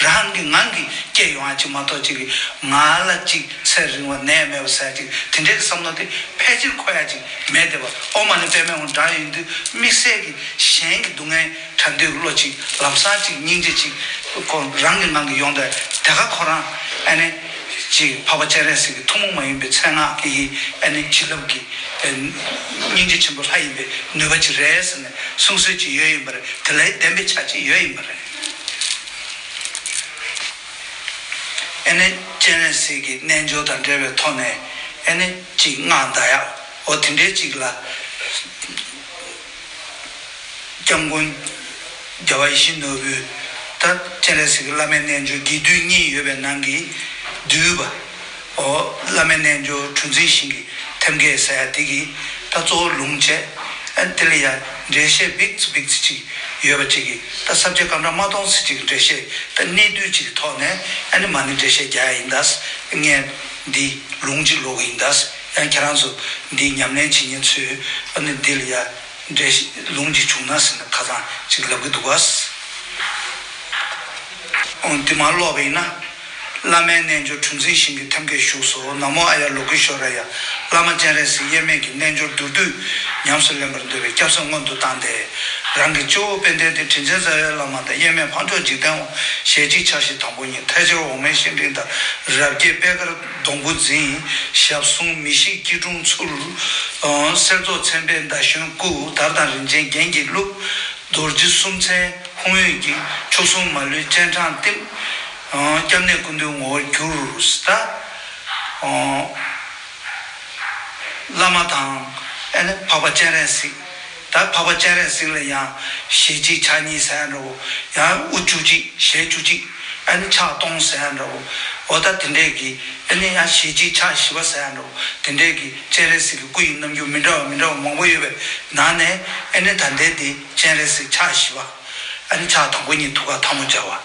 རང་གི་ངང་གིས་སྐྱེ་ཡོང་བ་ཅིག་མ་གཏོགས་ཅིག་གིས་ང་ལ་ཅིག་ཚེ་རིང་བ་ནད་མེད་པ་ཟེར་ཅིག་དེ་འདྲའི་བསམ་བློ་དེ་ཕལ་ཆེར་འཁོར་ཡ་ཅིག་མེད་བསྡད་པ། ཨོཾ་མ་ཎི་པདྨེ་ཧཱུྃ་བགྲངས་ཡོང་དུས་དམིགས་བསལ་གྱི་གཞན་གྱི་སྡུག་བསྔལ་དྲན་འདོད་ཀྱི་བློ་ཅིག་ལམ་སང་ཅིག་སྙིང་རྗེ་ཅིག་ཁོ་རང་གི་ངང་གིས་ཡོང་དུས་དེ་ག་ཁོ་རང་ཨ་ནི་ཅིག་འཕགས་པ་སྤྱན་རས་གཟིགས་ཀྱི་ཐུན་མོང་མ་ཡིན་པའི་མཚན་སྔགས་ཀྱི་ཨ་ནི་བྱིན་རླབས་ཀྱི་སྙིང་རྗེ་ཆེན་པོ་ལྷ་ཡིན་པའི་ནུས་པ་ཅིག་རེད་ཟེར་ནས་གསུང་སྲོལ་ཅིག་ཡོད་ཡིན་པ་རེད། དེ་ལས་བདེན་པའི་ཆ་ཅིག་ཡོད་ཡིན་པ་རེད། ཨེ་ནས་སྤྱན་རས་གཟིགས་ཀྱི་རྣལ་འབྱོར་དང་འབྲེལ་བའི་ཐོག་ནས་ཨེ་ནས་ཅིག་སྔགས་བཟླ་ཡག་འོ་དེ་འདྲའི་ཅིག་ལ། སྐྱབས་མགོན་རྒྱལ་བ་ཡིད་བཞིན་ནོར་བུས་ད་སྤྱན་རས་གཟིགས་ཀྱི་བླ་མའི་རྣལ་འབྱོར་དགེ་བསྡུས་གཉིས་ཡོད་པའི་ནང་གི་བསྡུས་པ། འོ་བླ་མའི་རྣལ་འབྱོར་གྲུ་འཛིན་ཞིང་གི་ཐེམ་སྐས་ཟེར་ཡ་དེ་གི་ད་གཙོ་བོ་ལུང་བྱས། ཨ་ནི་དེ་ལ་ཡང་འགྲེལ་བཤད་འབིགས་ཚིག་འབིགས་ཚིག་ཅིག་ཡོད་པ་ཅིག་གི་ད་ས་བཅད་སྐར་མ་མ་གཏོང་ཚིག་ཅིག་གི་འགྲེལ་བཤད་ད་གནད་བསྡུས་ཅིག་གི་ཐོག་ནས་ཨ་ནི་མ་ཎི་འགྲེལ་བཤད་རྒྱག་ཡ་ཡིན་ད། ངས་འདི་ལུང་ཅིག་ཀློག་གི་ཡིན་ད། ཡང་ཁྱེད་རང་ཚོ་འདི་ཉམས་ལེན་བྱེད་མཁན་ཚོས་ཨ་ནི་འདི་ལ་ཡང་འགྲེལ་བཤད་ལུང་ཅིག་བྱུང་ན་ཟེར་ནས་ཁ་སང་ཅིག་ལབ་གི་འདུག་ག། འོ་འདི་མར་ཀློག་པ་ཡིན་ན། བླ་མའི་རྣལ་འབྱོར་གྲུ་འཛིན་ཞིང་གི་ཐེམ་སྐས་བཞུགས་སོ། ན་མོ་ཨཱརྱ་ལོ་ཀི་ཤྭ་ར་ཡ། བླ་མ་སྤྱན་རས་གཟིགས་དབྱེར་མེད་ཀྱི་རྣལ་འབྱོར་མདོར་བསྡུས་ཉམས་སུ་ལེན་པར་འདོད་པའི་སྐྱབས་སེམས་སྔོན་དུ་བཏང་སྟེ། རང་གི་སྤྱི་བོ་དཔལ་ལྡན་དེ་དྲིན་ཅན་རྩ་བའི་བླ་མ་དང་དབྱེར་མེད་འཕགས་མཆོག་འཇིག་རྟེན་དབང་ཞལ་གཅིག་ཕྱག་བཞི་དམ་པོ་ཉིད་ཐལ་སྦྱོར་འོག་མིན་ཤིང་དྲུང་དང་། རབ་རྒྱས་པད་དཀར་སྡོང་བུ་འཛིན། ཞབས་ཟུང་མི་ཤིགས་སྐྱིལ་ཀྲུང་ཚུལ། གསེར་མདོག་མཚན་དཔེའི་ཟླ་གཞོན་སྐུ། དར་དང་རིན་ཆེན་རྒྱན་གྱིས་བཀླུབས། རྡོ་རྗེ་སུམ་ཚན་ཧཱུྃ་འོད་ཀྱིས། མཆོག་ཟུང་མ་ལུས་སྤྱན་དྲངས་བསྟིམ། སྐྱབས་གནས་ཀུན་འདུས་ངོ་བོར་གྱུར། ད། བླ་མ་དང་། ཨེ་ནི་འཕགས་པ་སྤྱན་རས་གཟིགས། ད་འཕགས་པ་སྤྱན་རས་གཟིགས་ལ་ཡང་ཞལ་གཅིག་ཕྱག་གཉིས་ཟེར་ཡ་འདྲ་བོ། ཡང་དབུ་བཅུ་གཅིག་ཞལ་བཅུ་གཅིག་ ཨ་ནི་ཕྱག་སྟོང་ཟེར་ཡ་འདྲ་བོ། འོ་ད་དེ་འདྲས་ཀྱི་ཨ་ནི་ཡང་ཞལ་གཅིག་ཕྱག་བཞི་པ་ཟེར་ཡ་འདྲ་བོ། དེ་འདྲས་ཀྱི་སྤྱན་རས་གཟིགས་ཀྱི་སྐུ་ཡི་རྣམ་འགྱུར་མི་འདྲ་བ་མི་འདྲ་བ་མང་པོ་ཡོད་པའི་ནང་ནས། ཨ་ནི་ད་ལྟའི་འདི་སྤྱན་རས་གཟིགས་ཕྱག་བཞི་པ། ཨ་ནི་ཕྱག་དང་པོ་གཉིས་ཐུགས་ཀར་ཐལ་མོ་སྦྱར་བ།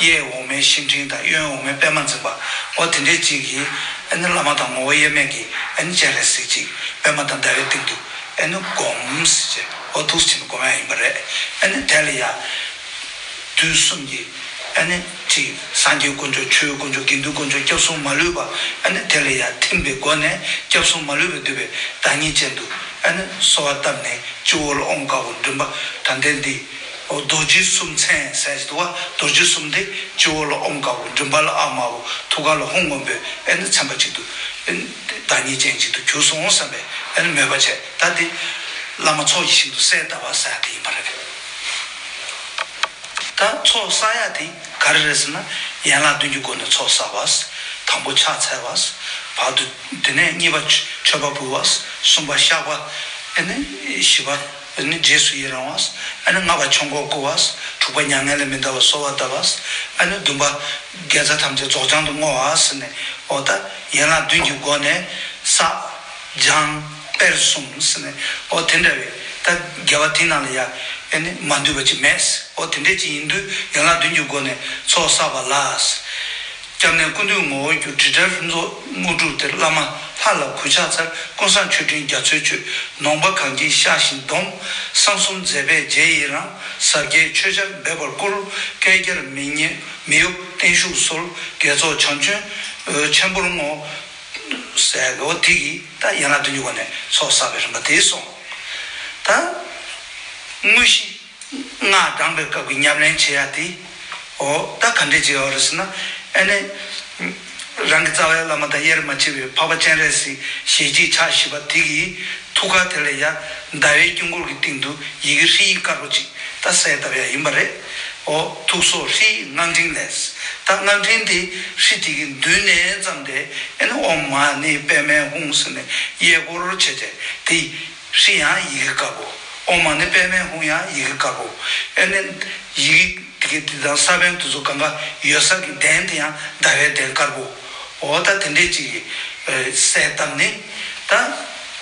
གཡས་འོག་མའི་ཤེལ་ཕྲེང་དང་གཡོན་འོག་མའི་པདྨ་འཛིན་པ། འོ་དེ་འདྲས་ཅིག་གིས་ཨ་ནི་བླ་མ་དང་ངོ་བོ་དབྱེར་མེད་ཀྱི་ཨ་ནི་སྤྱན་རས་གཟིགས་ཅིག་པདྨ་དང་ཟླ་བའི་སྟེང་དུ་ཨ་ནི་བསྒོམ་ཟེར་བྱས། འོ་ཐུགས་སུ་ཆེན་པོ་བསྒོམ་ཡ་ཡིན་པ་རེད། ཨ་ནི་དེ་ལ་ཡ། དུས་གསུམ་གྱི་ཨ་ནི་ཅིག་སངས་རྒྱས་དཀོན་མཆོག་ཆོས་དཀོན་མཆོག་དགེ་འདུན་དཀོན་མཆོག་སྐྱབས་སུ་མ་ལུས་པ། ཨ་ནི་དེ་ལ་ཡ་ཐིམ་པའི་སྒོ་ནས་སྐྱབས་སུ་མ་ལུས་པ་འདུས་པའི་བདག་ཉིད་ཅན་དུ་ཨ་ནི་གསོལ་བ་བཏབ་ནས། སྤྱི་བོ་ལ་ཨོཾ་དཀར་པོ་མགྲིན་པ། ད་ལྟའི་འདི་རྡོ་རྗེ་གསུམ་མཚན་ཟེར་གྱི་འདུག་པ། རྡོ་རྗེ་གསུམ་དེ་སྤྱི་བོ་ལ་ཨོཾ་དཀར་པོ། མགྲིན་པ་ལ་ཨཱཿདམར་པོ། ཐུགས་ཀ་ལ་ཧཱུྃ་སྔོན་པོས་ཨ་ནི་མཚན་པ་གཅིག་ཏུ་ཨ་ནི་བདག་ཉིད་ཅན་གཅིག་ཏུ་གྱུར་སོང་བསམ་པའི་ཨ་ནི་མོས་པ་བྱས། ད་དེ་བླ་མ་ཚོགས་ཀྱི་ཞིང་དུ་གསལ་བཏབ་པ་ཟེར་ཡ་དེ་ཡིན་པ་རེད། ད་ཚོགས་བསགས་ཡ་དེ་ག་རེ་རེད་ཟེར་ན། ཡན་ལག་བདུན་གྱི་སྒོ་ནས་ཚོགས་བསགས་པ། དང་པོ་ཕྱག་འཚལ་བ། བར་དུ་དེ་ནས་གཉིས་པ་མཆོད་པ་ཕུལ་བ། གསུམ་པ་བཤགས་པ། ཨ་ནི་བཞི་པ་ཨ་ནི་རྗེས་སུ་ཡི་རང་བ། ཨ་ནི་ལྔ་པ་ཆོས་འཁོར་བསྐོར་བ། དྲུག་པ་མྱ་ངན་ལས་མི་འདའ་བར་གསོལ་བ་བཏབ་པ། ཨ་ནི་བདུན་པ་དགེ་རྩ་ཐམས་ཅད་རྫོགས་བྱང་དུ་བསྔོ་བ་ཟེར་ནས། འོ་ད་ཡན་ལག་བདུན་གྱི་སྒོ་ནས་བསགས། སྦྱང་། སྤེལ་གསུམ་ཟེར་ནས། འོ་དེ་འདྲ་བའི་ད་དགེ་བ་དེ་ནང་ལ་ཡ་ཨ་ནི་མ་འདུས་པ་ཅིག་མེད། འོ་དེ་འདྲ་ཅིག་ཡིན་དུས་ཡན་ལག་བདུན་གྱི་སྒོ་ནས་ཚོགས་བསགས་པ་ལ། སྐྱབས་གནས་ཀུན་འདུས་ངོ་བོར་གྱུར། དྲི་བྲལ་རིག་མཚོ་དངོས་གྲུབ་སྟེར། བླ་མ་ལྷ་ལ་གུས་ཕྱག་འཚལ། ཀུན་བཟང་མཆོད་སྤྲིན་རྒྱ་མཚོའི་མཆོད། ནོངས་པ་གང་བགྱིས་བཤགས་ཤིང་སྡོམ། གསང་གསུམ་མཛད་པས་རྗེས་ཡི་རང་། ཟབ་རྒྱས་ཆོས་ཆར་འབེབས་པར་བསྐུལ། བསྐལ་བརྒྱར་མི་ཉམས་མི་གཡོ་བརྟན་བཞུགས་གསོལ། དགེ་ཚོགས་བྱང་ཆུབ་ཆེན་པོར་བསྔོ། ཟེར། འོ་དེ་གིས་ད་ཡན་ལག་བདུན་གྱི་སྒོ་ནས་ཚོགས་བསགས་པའི་རིམ་པ་དེ་སོང་། ད་དངོས་གཞི་སྔགས་བགྲངས་པའི་སྐབས་ཀྱི་ཉམས་ལེན་བྱེད་ཡ་དེ། འོ་ད་ག་འདྲས་བྱེད་ཡ་རེད་ཟེར་ན། ཨ་ནི་རང་གི་རྩ་བའི་བླ་མ་དང་དབྱེར་མ་ཕྱེ་བའི་འཕགས་པ་སྤྱན་རས་གཟིགས་ཞལ་གཅིག་ཕྱག་བཞི་པ་དེ་གི་ཐུགས་ཀ་དེ་ལ་ཡ་ཟླ་བའི་དཀྱིལ་འཁོར་གྱི་སྟེང་དུ་ཡི་གེ་ཧྲཱིཿདཀར་པོ་ཅིག་ད་གསལ་བཏབ་ཡ་ཡིན་པ་རེད། འོ་ཐུགས་སྲོག་ཧྲཱིཿསྔགས་ཕྲེང་ལས། ད་སྔགས་ཕྲེང་དེ་ཧྲཱིཿདེ་གི་མདུན་ནས་བརྩམས་ཏེ། ཨ་ནི་ཨོཾ་མ་ཎི་པདྨེ་ཧཱུྃ་ཟེར་ནས་གཡས་སྐོར་བྱས་བྱས་དེ། ཧྲཱིཿཡང་ཡི་གེ་དཀར་པོ། ཨོཾ་མ་ཎི་པདྨེ་ཧཱུྃཡང་ཡི་གེ་དཀར་པོ། ཨ་ནི་ཡི་གེ་དེ་གི་དེ་དང་ས་བོན་དེ་ཚོ་གང་ག་ཡོད་ས་གི་གདན་དེ་ཡང་ཟླ་བའི་གདན་དཀར་པོ། འོ་ད་དེ་འདྲས་ཅིག་གི་གསལ་བཏབ་ནས། ད་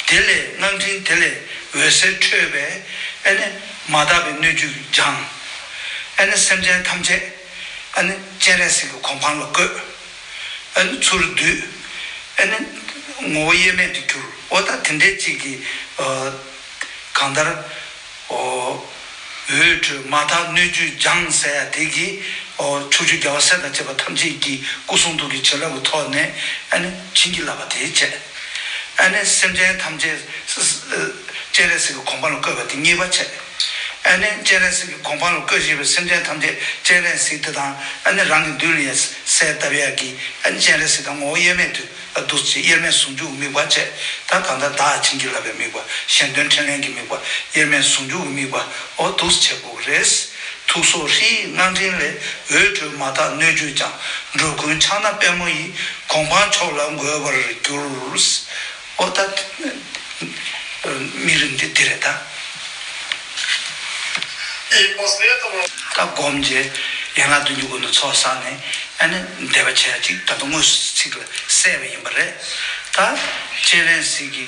དེ་ལས་སྔགས་ཕྲེང་དེ་ལས་འོད་ཟེར་འཕྲོས་པས། ཨ་ནི་མ་དག་པའི་སྣོད་བཅུད་སྦྱངས། ཨ་ནི་སེམས་ཅན་ཐམས་ཅད་ཨ་ནི་སྤྱན་རས་གཟིགས་ཀྱི་གོ་འཕང་ལ་བཀོད། ཨ་ནི་ཚུར་བསྡུས། ཨ་ནི་ངོ་བོ་དབྱེར་མེད་དུ་གྱུར། འོ་ད་དེ་འདྲས་ཅིག་གི་ཨ་གང་ལྟར། འོ་འོད་འཕྲོས་མ་དག་སྣོད་བཅུད་སྦྱངས་ཟེར་ཡ་དེ་གིས། འོ་ཕྱོགས་བཅུའི་རྒྱལ་བ་སྲས་དང་བཅས་པ་ཐམས་ཅད་ཀྱི་སྐུ་གསུང་ཐུགས་ཀྱི་བྱིན་རླབས་ཀྱི་ཐོག་ནས། ཨ་ནི་བྱིན་གྱིས་བརླབས་པ་དེ་བྱས། ཨ་ནི་སེམས་ཅན་ཐམས་ཅད་སྤྱན་རས་གཟིགས་ཀྱི་གོ་འཕང་ལ་བཀོད་པ་དེ་གཉིས་པ་བྱས། ཨ་ནི་སྤྱན་རས་གཟིགས་ཀྱི་གོ་འཕང་ལ་བཀོད་བཞིན་པའི་སེམས་ཅན་ཐམས་ཅད་སྤྱན་རས་གཟིགས་དེ་དང་། ཨ་ནི་རང་གི་མདུན་ལ་ཡ་གསལ་བཏབ་ཡ་གི། ཨ་ནི་སྤྱན་རས་གཟིགས་དང་ངོ་བོ་དབྱེར་མེད་དུ། ཨ་འདུག་སེ་དབྱེར་མེད་ཟུང་འཇུག་གི་དམིགས་པ་བྱས། ད་གང་ལྟར་བདག་བྱིན་གྱིས་བརླབས་པའི་དམིགས་པ། གཞན་དོན་འཕྲིན་ལས་ཀྱི་དམིགས་པ། དབྱེར་མེད་ཟུང་འཇུག་གི་དམིགས་པ། འོ་འདུག་སེ་བྱེད་དགོས་ཀྱི་རེད། ཐུགས་སྲོག་ཧྲཱིཿསྔགས་ཕྲེང་ལས། འོད་འཕྲོས་མ་དག་སྣོད་བཅུད་སྦྱངས། འགྲོ་ཀུན་ཕྱག་ན་པདྨོ་ཡིས། གོ་འཕང་མཆོག་ལ་འགོད་པར་འགྱུར། འོ་ད་དམིགས་རིམ་འདི་འདི་རེད་ད། ད་སྒོམ་རྗེས་ཡན་ལག་བདུན་གྱི་སྒོ་ནས་ཚོགས་བསགས་ནས། ཨ་ནི་བཟླས་པ་བྱེད་ཡ་ཅིག་ད་དུང་དངོས་སུ་ཚིག་ལ་གསལ་བ་ཡིན་པ་རེད། ད་སྤྱན་རས་གཟིགས་ཀྱི་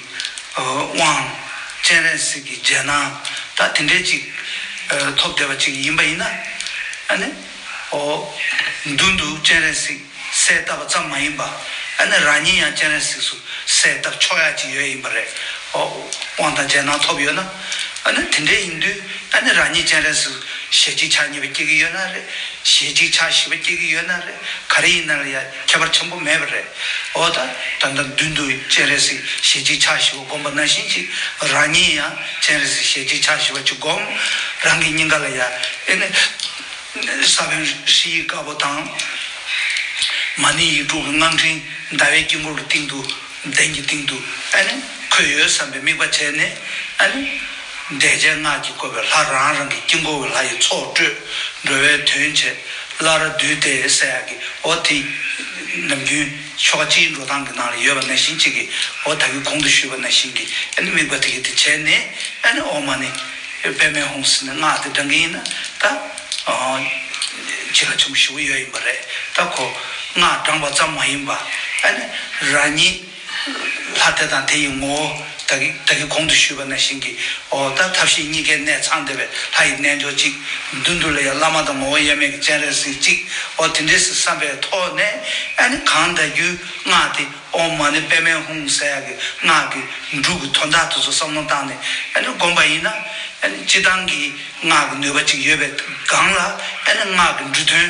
དབང་། སྤྱན་རས་གཟིགས་ཀྱི་རྗེས་གནང་། ད་དེ་འདྲའི་ཅིག་ཐོབ་བསྡད་པ་ཅིག་ཡིན་པ་ཡིན་ན། ཨ་ནི་འོ་མདུན་དུ་སྤྱན་རས་གཟིགས་གསལ་བཏབ་པ་ཙམ་མ་ཡིན་པ། ཨ་ནི་རང་ཉིད་ཡང་སྤྱན་རས་གཟིགས་སུ་གསལ་བཏབ་ཆོག་ཡ་ཅིག་ཡོད་ཡིན་པ་རེད། འོ་དབང་དང་རྗེས་གནང་ཐོབ་ཡོད་ན། ཨ་ནི་དེ་འདྲ་ཡིན་དུས། ཨ་ནི་རང་ཉིད་སྤྱན་རས་གཟིགས་ཞལ་གཅིག་ཕྱག་གཉིས་པ་སྐྱེ་གི་ཡོད་ན་རེད། ཞལ་གཅིག་ཕྱག་བཞི་པ་སྐྱེ་གི་ཡོད་ན་རེད། ག་རེ་ཡིན་ན་ལ་ཡ་ཁྱད་པར་ཆེན་པོ་མེད་པ་རེད། འོ་ད་ད་ལྟ་མདུན་དུ་སྤྱན་རས་གཟིགས་ཞལ་གཅིག་ཕྱག་བཞི་པ་བསྒོམ་པ་ནང་བཞིན་གྱིས། རང་ཉིད་ཡང་སྤྱན་རས་གཟིགས་ཞལ་གཅིག་ཕྱག་བཞི་པ་ཅིག་བསྒོམ། རང་གི་སྙིང་ག་ལ་ཡ་ཨ་ནི་ས་བོན་ཧྲཱིཿདཀར་པོ་དང་། མ་ཎི་ཡིག་དྲུག་གི་སྔགས་ཕྲེང་ཟླ་བའི་དཀྱིལ་འཁོར་གྱི་སྟེང་དུ། གདན་གྱི་སྟེང་དུ་ཨ་ནི་འཁོད་ཡོད་བསམ་པའི་དམིགས་པ་བྱས་ནས། ཨ་ནི་བཟླས་བྱའི་སྔགས་ཀྱིས་བསྐོར་བའི་ལྷ་རང་རང་གི་དཀྱིལ་འཁོར་གྱི་ལྷ་ཡི་ཚོགས་སྤྲོས། འགྲོ་བའི་དོན་བྱེད། སླར་འདུས་ཏེ་ཟེར་ཡག་གི། འོ་དེ་ནམ་རྒྱུན་ཆོ་ག་སྤྱིའི་འགྲོ་སྟངས་ཀྱི་ནང་ལ་ཡོད་པ་ནང་བཞིན་ཅིག་གི། འོ་ད་གིན་གོང་དུ་ཞུས་པ་ནང་བཞིན་གྱི་ཨ་ནི་དམིགས་པ་དེ་གི་དེ་བྱས་ནས། ཨ་ནི་ཨོཾ་མ་ཎི་པདྨེ་ཧཱུྃ་ཟེར་ནས་སྔགས་དེ་བགྲང་གི་ཡིན་ན། ད་ཨ་ བྱིན་རླབས་ཆེན་པོ་ཞེ་པོ་ཡོད་ཡིན་པ་རེད། ད་ཁོ་སྔགས་བགྲངས་པ་ཙམ་མ་ཡིན་པ། ཨ་ནི་རང་ཉིད་ལྷ་དེ་དང་དེ་ཡི་ངོ་བོ་ད་གི་ད་གི་གོང་དུ་ཞུས་པ་ནང་བཞིན་གྱི། ཨོ་ད་ཐབས་ཤེས་གཉིས་ཀའི་གནད་ཚང་བསྡད་པའི་ལྷ་ཡི་རྣལ་འབྱོར་གཅིག། མདུན་དུ་ལ་ཡང་བླ་མ་དང་ངོ་བོ་དབྱེར་མེད་ཀྱི་སྤྱན་རས་གཟིགས་གཅིག། ཨོ་དེ་འདྲས་སུ་བསམ་པའི་ཐོག་ནས། ཨ་ནི་གང་ལྟར་རྒྱུ་སྔགས་དེ་ཨོཾ་མ་ཎི་པདྨེ་ཧཱུྃ་ཟེར་ཡག་གི་སྔགས་ཀྱི་འབྲུ་གི་དོན་དག་དེ་ཚོ་བསམ་བློ་བཏང་ནས། ཨ་ནི་བསྒོམ་པ་ཡིན་ན། ཨ་ནི་སྤྱིར་བཏང་གི་སྔགས་ཀྱི་ནུས་པ་ཅིག་ཡོད་པའི་སྒང་ལ། ཨ་ནི་སྔགས་ཀྱི་འབྲུ་དོན་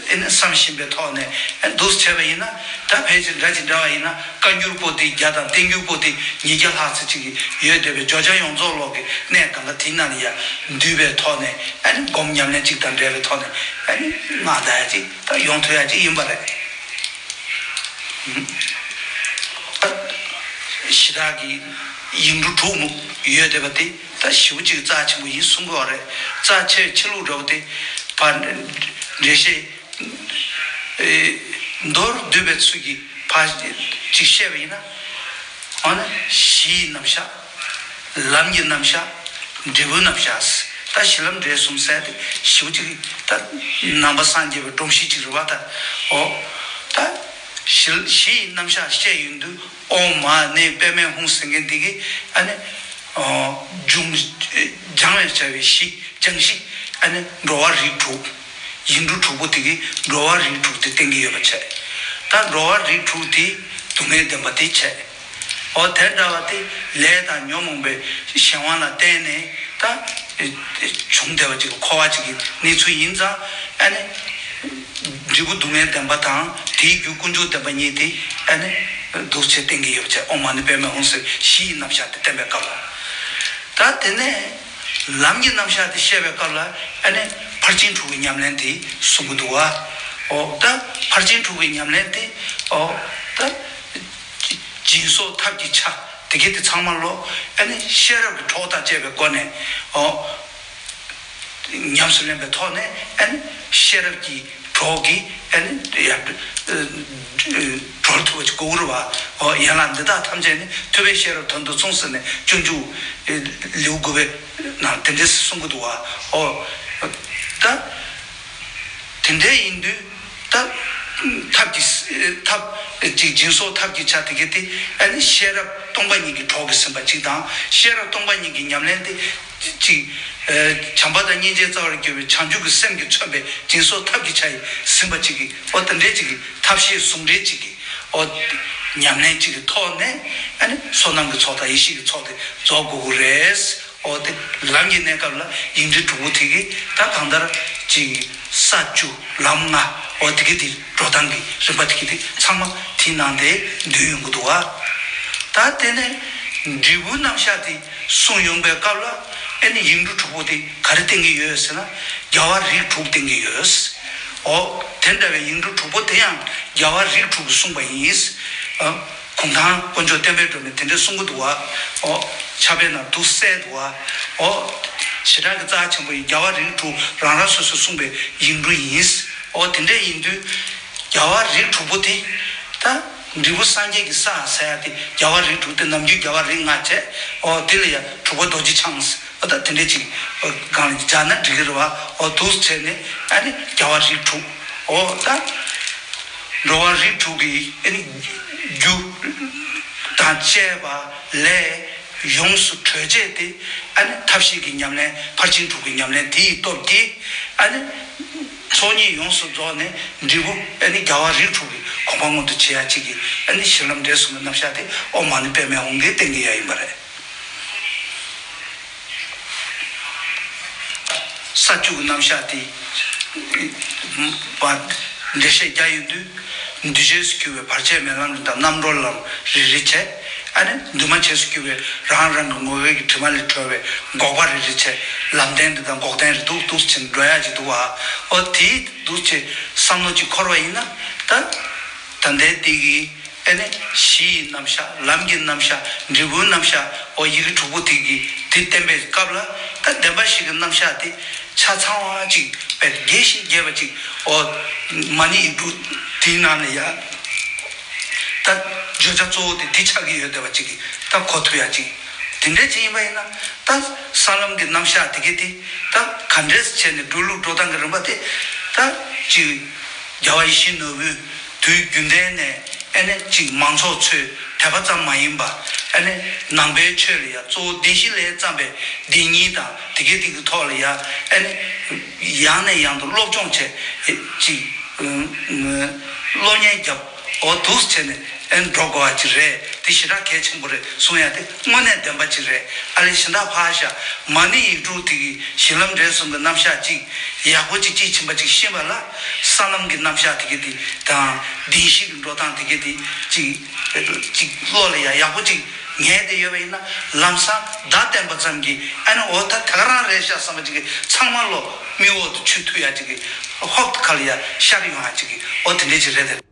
ཨ་ནི་བསམ་བཞིན་པའི་ཐོག་ནས། ཨ་ནི་འདུག་སེ་བྱས་པ་ཡིན་ན། ད་ཕལ་ཆེར་འདྲ་ཅིག་འདྲ་བ་ཡིན་ན། བཀའ་འགྱུར་པོ་ཏི་བརྒྱ་དང་བསྟན་འགྱུར་པོ་ཏི་ཉིས་བརྒྱ་ལྷག་ཙམ་ཅིག་ཡོད་བསྡད་པའི་བརྗོད་བྱ་ཡོངས་རྫོགས་ཀློག་གི་གནས་གང་ག་དེའི་ནང་ལ་ཡང་འདུས་པའི་ཐོག་ནས། ཨ་ནི་སྒོམ་ཉམས་ལེན་ཅིག་དང་འབྲེལ་བའི་ཐོག་ནས། ཨ་ནི་སྔགས་བཟླ་ཡ་ཅིག་ད་ཡོང་ཐུབ་ཡ་ཅིག་ཡིན་པ་རེད། གཞི་བདག་གི་ཡིག་འབྲུ་དྲུག་མོ་ཡོད་བསྡད་པ་དེ་ད་ཞེ་པོ་ཅིག་རྩ་ཆེན་པོ་ཡིན་གསུང་གི་ཡོད་རེད། རྩ་ཆེ་ཆེ་ལུགས་འདྲ་བོ་དེ་ཕར་འགྲེལ་བཤད་མདོར་བསྡུས་པའི་ཚུལ་གྱིས་ཕར་ཅིག་བཤད་པ་ཡིན་ན། འོ་ན་གཞི་ཡི་རྣམ་གཞག། ལམ་གྱི་རྣམ་གཞག། འབྲས་བུའི་རྣམ་གཞག། ད་གཞི་ལམ་འབྲས་གསུམ་ཟེར་ཏེ་ཞེ་པོ་ཅིག་ད་ནང་པ་སངས་རྒྱས་པའི་སྒྲོམ་གཞི་ཅིག་རེད་བ། ད་འོ་ད་གཞི་གཞི་ཡི་རྣམ་གཞག་བཤད་ཡོང་དུས། ཨོཾ་མ་ཎི་པདྨེ་ཧཱུྃ་ཟེར་མཁན་འདི་གིས་ཨ་ནི་ཨོ་སྦྱང་སྦྱང་བར་བྱ་བའི་གཞི། སྦྱང་གཞི། ཨ་ནི་འགྲོ་བ་རིགས་དྲུག། ཡིག་འབྲུ་དྲུག་པོ་དེ་གིས་འགྲོ་བ་རིགས་དྲུག་དེ་བསྟན་གྱི་ཡོད་པ་བྱས། ད་འགྲོ་བ་རིགས་དྲུག་དེ་སྡུག་བསྔལ་བདེན་པ་དེ་བྱས། འོ་དེ་འདྲ་བ་དེ་ལས་དང་ཉོན་མོངས་པའི་གཞན་དབང་ལ་བརྟེན་ནས་ད་བྱུང་བསྡད་པ་ཅིག་གི་འཁོར་བ་ཅིག་གི་གནས་ཚུལ་ཡིན་ཙང་། ཨ་ནི་འབྲས་བུ་སྡུག་བསྔལ་བདེན་པ་དང་དེའི་རྒྱུ་ཀུན་འབྱུང་བདེན་པ་གཉིས་དེ་ཨ་ནི་འདུག་སེ་བསྟན་གྱི་ཡོད་པ་བྱས། ཨོཾ་མ་ཎི་པདྨེ་ཧཱུྃ་ཟེར་གཞི་ཡི་རྣམ་གཞག་དེ་བསྟན་པའི་སྐབས་ལ། ད་དེ་ནས་ལམ་གྱི་རྣམ་གཞག་དེ་བཤད་པའི་སྐབས་ལ། ཨ་ནི་ཕར་ཕྱིན་དྲུག་གི་ཉམས་ལེན་དེ་གསུང་གི་འདུག་བ། འོ་ད་ཕར་ཕྱིན་དྲུག་གི་ཉམས་ལེན་དེ། འོ་ད་སྦྱིན་སོགས་ཐབས་ཀྱི་ཆ་དེ་གས་དེ་ཚང་མ་ལོ། ཨ་ནི་ཤེས་རབ་ཀྱི་གྲོགས་དང་བཅས་པའི་སྒོ་ནས། འོ་ཉམས་སུ་ལེན་པའི་ཐོག་ནས། ཨ་ནི་ཤེས་རབ་ཀྱི་གྲོགས་ཀྱིས་ཨ་ནི་ཡར་གྲོལ་ཐུབ་པ་ཅིག་དགོས་ཀྱི་རེད་བ། འོ་ཡན་ལག་འདི་དག་ཐམས་ཅད་ནི། ཐུབ་པས་ཤེས་རབ་དོན་དུ་མཚུངས་ཟེར་ནས། སྤྱོད་འཇུག་ལེའུ་དགུ་པའི་ནང་དེ་འདྲས་གསུང་གི་འདུག་བ། འོ་ད་དེ་འདྲས་ཡིན་དུས། ད་ཐབས་ཀྱི་ཐབས་ཅིག་སྦྱིན་སོགས་ཐབས་ཀྱི་ཆ་དེ་གས་དེ། ཨ་ནི་ཤེས་རབ་སྟོང་པ་ཉིད་ཀྱི་གྲོགས་ཀྱིས་ཟིན་པ་ཅིག་དང་། ཤེས་རབ་སྟོང་པ་ཉིད་ཀྱི་ཉམས་ལེན་དེ་ཅིག་བྱམས་པ་དང་སྙིང་རྗེའི་རྩ་བར་གྱུར་པའི་བྱང་ཆུབ་ཀྱི་སེམས་ཀྱིས་མཚོན་པའི་སྦྱིན་སོགས་ཐབས་ཀྱི་ཆ་ཡིས་ཟིན་པ་ཅིག་གི། འོ་དེ་འདྲས་ཅིག་གི་ཐབས་ཤེས་ཟུང་འབྲེལ་ཅིག་གི། འོ་ཉམས་ལེན་ཅིག་གི་ཐོག་ནས། ཨ་ནི་བསོད་ནམས་ཀྱི་ཚོགས་དང་ཡེ་ཤེས་ཀྱི་ཚོགས་དེ་རྫོགས་དགོས་ཀྱི་རེད། འོ་དེ་ལམ་གྱི་གནས་སྐབས་ལ་ཡིག་འབྲུ་དྲུག་པོ་དེ་གིས་ད་གང་ལྟར་ཅིག་ས་བཅུ་ལམ་ལྔ། འོ་དེ་གི་དེ་འགྲོ་སྟངས་ཀྱི་རིམ་པ་དེ་གི་དེ་ཚང་མ་དེའི་ནང་དེ་འདུས་ཡོང་གི་འདུག་བ། ད་དེ་ནས་འབྲས་བུའི་རྣམ་གཞག་དེ་གསུངས་ཡོང་པའི་སྐབས་ལ། ཨ་ནི་ཡིག་འབྲུ་དྲུག་པོ་དེ་ག་རེ་བསྟན་གྱི་ཡོད་ཟེར་ན། རྒྱལ་བ་རིགས་དྲུག་བསྟན་གྱི་ཡོད། འོ་དེ་འདྲ་བའི་ཡིག་འབྲུ་དྲུག་པོ་དེ་ཡང་རྒྱལ་བ་རིགས་དྲུག་གིས་གསུངས་པ་ཡིན། ཨ་གུང་ཐང་དཀོན་མཆོག་བསྟན་པའི་སྒྲོན་མེས་དེ་འདྲས་གསུང་གི་འདུག་བ། འོ་ཕྱག་དཔེ་ནང་འདུག་གསལ་འདུག་བ། འོ་བྱེ་བྲག་གི་རྩ་ཆེན་པོ་ཡི་རྒྱལ་བ་རིགས་དྲུག་རང་རང་སོ་སོས་གསུངས་པའི་ཡིག་འབྲུ་ཡིན། འོ་དེ་འདྲས་ཡིན་དུས། རྒྱལ་བ་རིགས་དྲུག་པོ་དེ་ད་འབྲས་བུ་སངས་རྒྱས་ཀྱི་ས་ཟེར་ཡ་དེ། རྒྱལ་བ་རིགས་དྲུག་དེ་ནམ་རྒྱུན་རྒྱལ་བ་རིགས་ལྔ་བྱས། འོ་དེ་ལ་ཡང་དྲུག་པ་རྡོ་རྗེ་འཆང་ཟེར། འོ་ད་དེ་འདྲས་ཅིག་འོ་གང་ལ་སྦྱར་ན་འགྲིག་གི་རེད་བ། འོ་འདུག་བྱས་ནས་ཨ་ནི་རྒྱལ་བ་རིགས་དྲུག། འོ་ད་འགྲོ་བ་རིགས་དྲུག་གི་ཨ་ནི་རྒྱུ་དང་བཅས་པ་ལས་ཡོངས་སུ་གྲོལ་བྱས་ཏེ། ཨ་ནི་ཐབས་ཤེས་ཀྱི་ཉམས་ལེན། ཕར་ཕྱིན་དྲུག་གི་ཉམས་ལེན་དེ་ཡི་སྟོབས་ཀྱིས། ཨ་ནི་ཚོགས་གཉིས་ཡོངས་སུ་རྫོགས་ནས་འབྲས་བུ། ཨ་ནི་རྒྱལ་བ་རིགས་དྲུག་གི་གོ་འཕང་མངོན་དུ་བྱེད་ཡ་ཅིག་གི། ཨ་ནི་གཞི་ལམ་འབྲས་གསུམ་གྱི་རྣམ་གཞག་དེ་ཨོཾ་མ་ཎི་པདྨེ་ཧཱུྃ་གིས་བསྟན་གྱི་ཡ་ཡིན་པ་རེད། ས་བཅུ་གི་རྣམ་གཞག་དེ་བ་འགྲེལ་བཤད་རྒྱག་ཡོང་དུས། འདུས་བྱས་སུ་གྱུར་པའི་བར་ཆད་མེད་ལམ་རིམ་དང་། རྣམ་གྲོལ་ལམ་རེ་རེ་བྱས། ཨ་ནི་འདུས་མ་བྱས་སུ་གྱུར་པའི་རང་རང་གི་ངོ་བོའི་གི་དྲི་མ་ལས་གྲོལ་བའི་འགོག་པ་རེ་རེ་བྱས། ལམ་བདེན་འདི་དང་འགོག་བདེན་རེ་འདུག་འདུག་ཕྱིན་འགྲོ་ཡ་ཅིག་འདུག་བ། འོ་དེའི་འདུག་ཅེས་བསམ་བློ་ཅིག་འཁོར་བ་ཡིན་ན། ད་ད་ལྟའི་དེ་གི་ཨ་ནི་གཞི་ཡི་རྣམ་གཞག། ལམ་གྱི་རྣམ་གཞག། འབྲས་བུའི་རྣམ་གཞག། འོ་ཡི་གེ་དྲུག་པོ་དེ་གི་དེ་བསྟན་པའི་སྐབས་ལ། ད་བདེན་པ་བཞི་གི་རྣམ་གཞག་དེ་ཆ་ཚང་བ་ཅིག་དཔེ་རྒྱས་ཤིང་རྒྱས་པ་ཅིག། འོ་མ་ཎི་ཡིག་འབྲུ་དེའི་ནང་ལ་ཡ་ད་བརྗོད་བྱ་གཙོ་བོ་དེ་འདི་ཆགས་ཀྱི་ཡོད་བསྡད་པ་ཅིག་གིས་ད་གོ་ཐུབ་ཡ་ཅིག། དེ་འདྲ་ཅིག་ཡིན་པ་ཡིན་ན། ད་ས་ལམ་གྱི་རྣམ་གཞག་དེ་གས་དེ་ད་ག་འདྲས་བྱས་ནས་འགྲོ་ལུགས་འགྲོ་སྟངས་ཀྱི་རིམ་པ་དེ། ད་ ཅིག་རྒྱལ་བ་ཡིད་བཞིན་ནོར་བུའི་དུས་རྒྱུན་ལྡན་ནས་ཨ་ནི་ཅིག་མང་ཚོགས་ཚོས་དད་པ་ཙམ་མ་ཡིན་པ། ཨ་ནི་ནང་པའི་ཆོས་ལ་ཡང་གཙོ་བོ་བདེན་བཞི་ལས་བརྩམས་པའི་བདེན་གཉིས་དང་དེ་གའི་དེ་གའི་ཐོག་ལ་ཡང་ཨ་ནི་ཡང་ནས་ཡང་དུ་སློབ་སྦྱོང་བྱས། ཅིག་སློབ་གཉེར་བརྒྱབ། འོ་འདུག་བྱས་ནས་ཨ་ནི་འགྲོ་དགོས་པ་ཅིག་རེད། དེ་ཞེ་དྲག་གལ་ཆེན་པོ་རེད་གསུང་ཡ་དེ་དངོས་གནས་བདེན་པ་ཅིག་རེད། ཨ་ལས་གཞན་དག་ཕར་བཞག་མ་ཎི་ཡིག་དྲུག་དེ་གི་གཞི་ལམ་འབྲས་གསུམ་གྱི་རྣམ་གཞག་ཅིག་ཡག་པོ་ཅིག་དཔྱིས་ཕྱིན་པ་ཅིག་ཤེས་པ་ལ། ས་ལམ་གྱི་རྣམ་གཞག་དེ་གི་དེ་དང་བདེན་བཞི་གི་འགྲོ་སྟངས་དེ་གི་དེ་ཅིག་ཅིག་བློ་ལ་ཡ་ཡག་པོ་ཅིག་ངེས་ཏེ་ཡོད་པ་ཡིན་ན། ལམ་སང་བརྡ་བསྟན་པ་ཙམ་གྱིས་ཨ་ནི་འོ་ད་དེ་ག་རང་རེད་ཤག་བསམ་པ་ཅིག་གི་ཚང་མ་བློ་མིག་འོག་ཏུ་ཆུད་ཐུབ་ཡ་ཅིག་གི་ཧོབ་ཁ་ལ་ཡ་ཤར་ཡོང་ཡ་ཅིག་གི་འོ་དེ་འདྲས་ཅིག་རེད་དེ།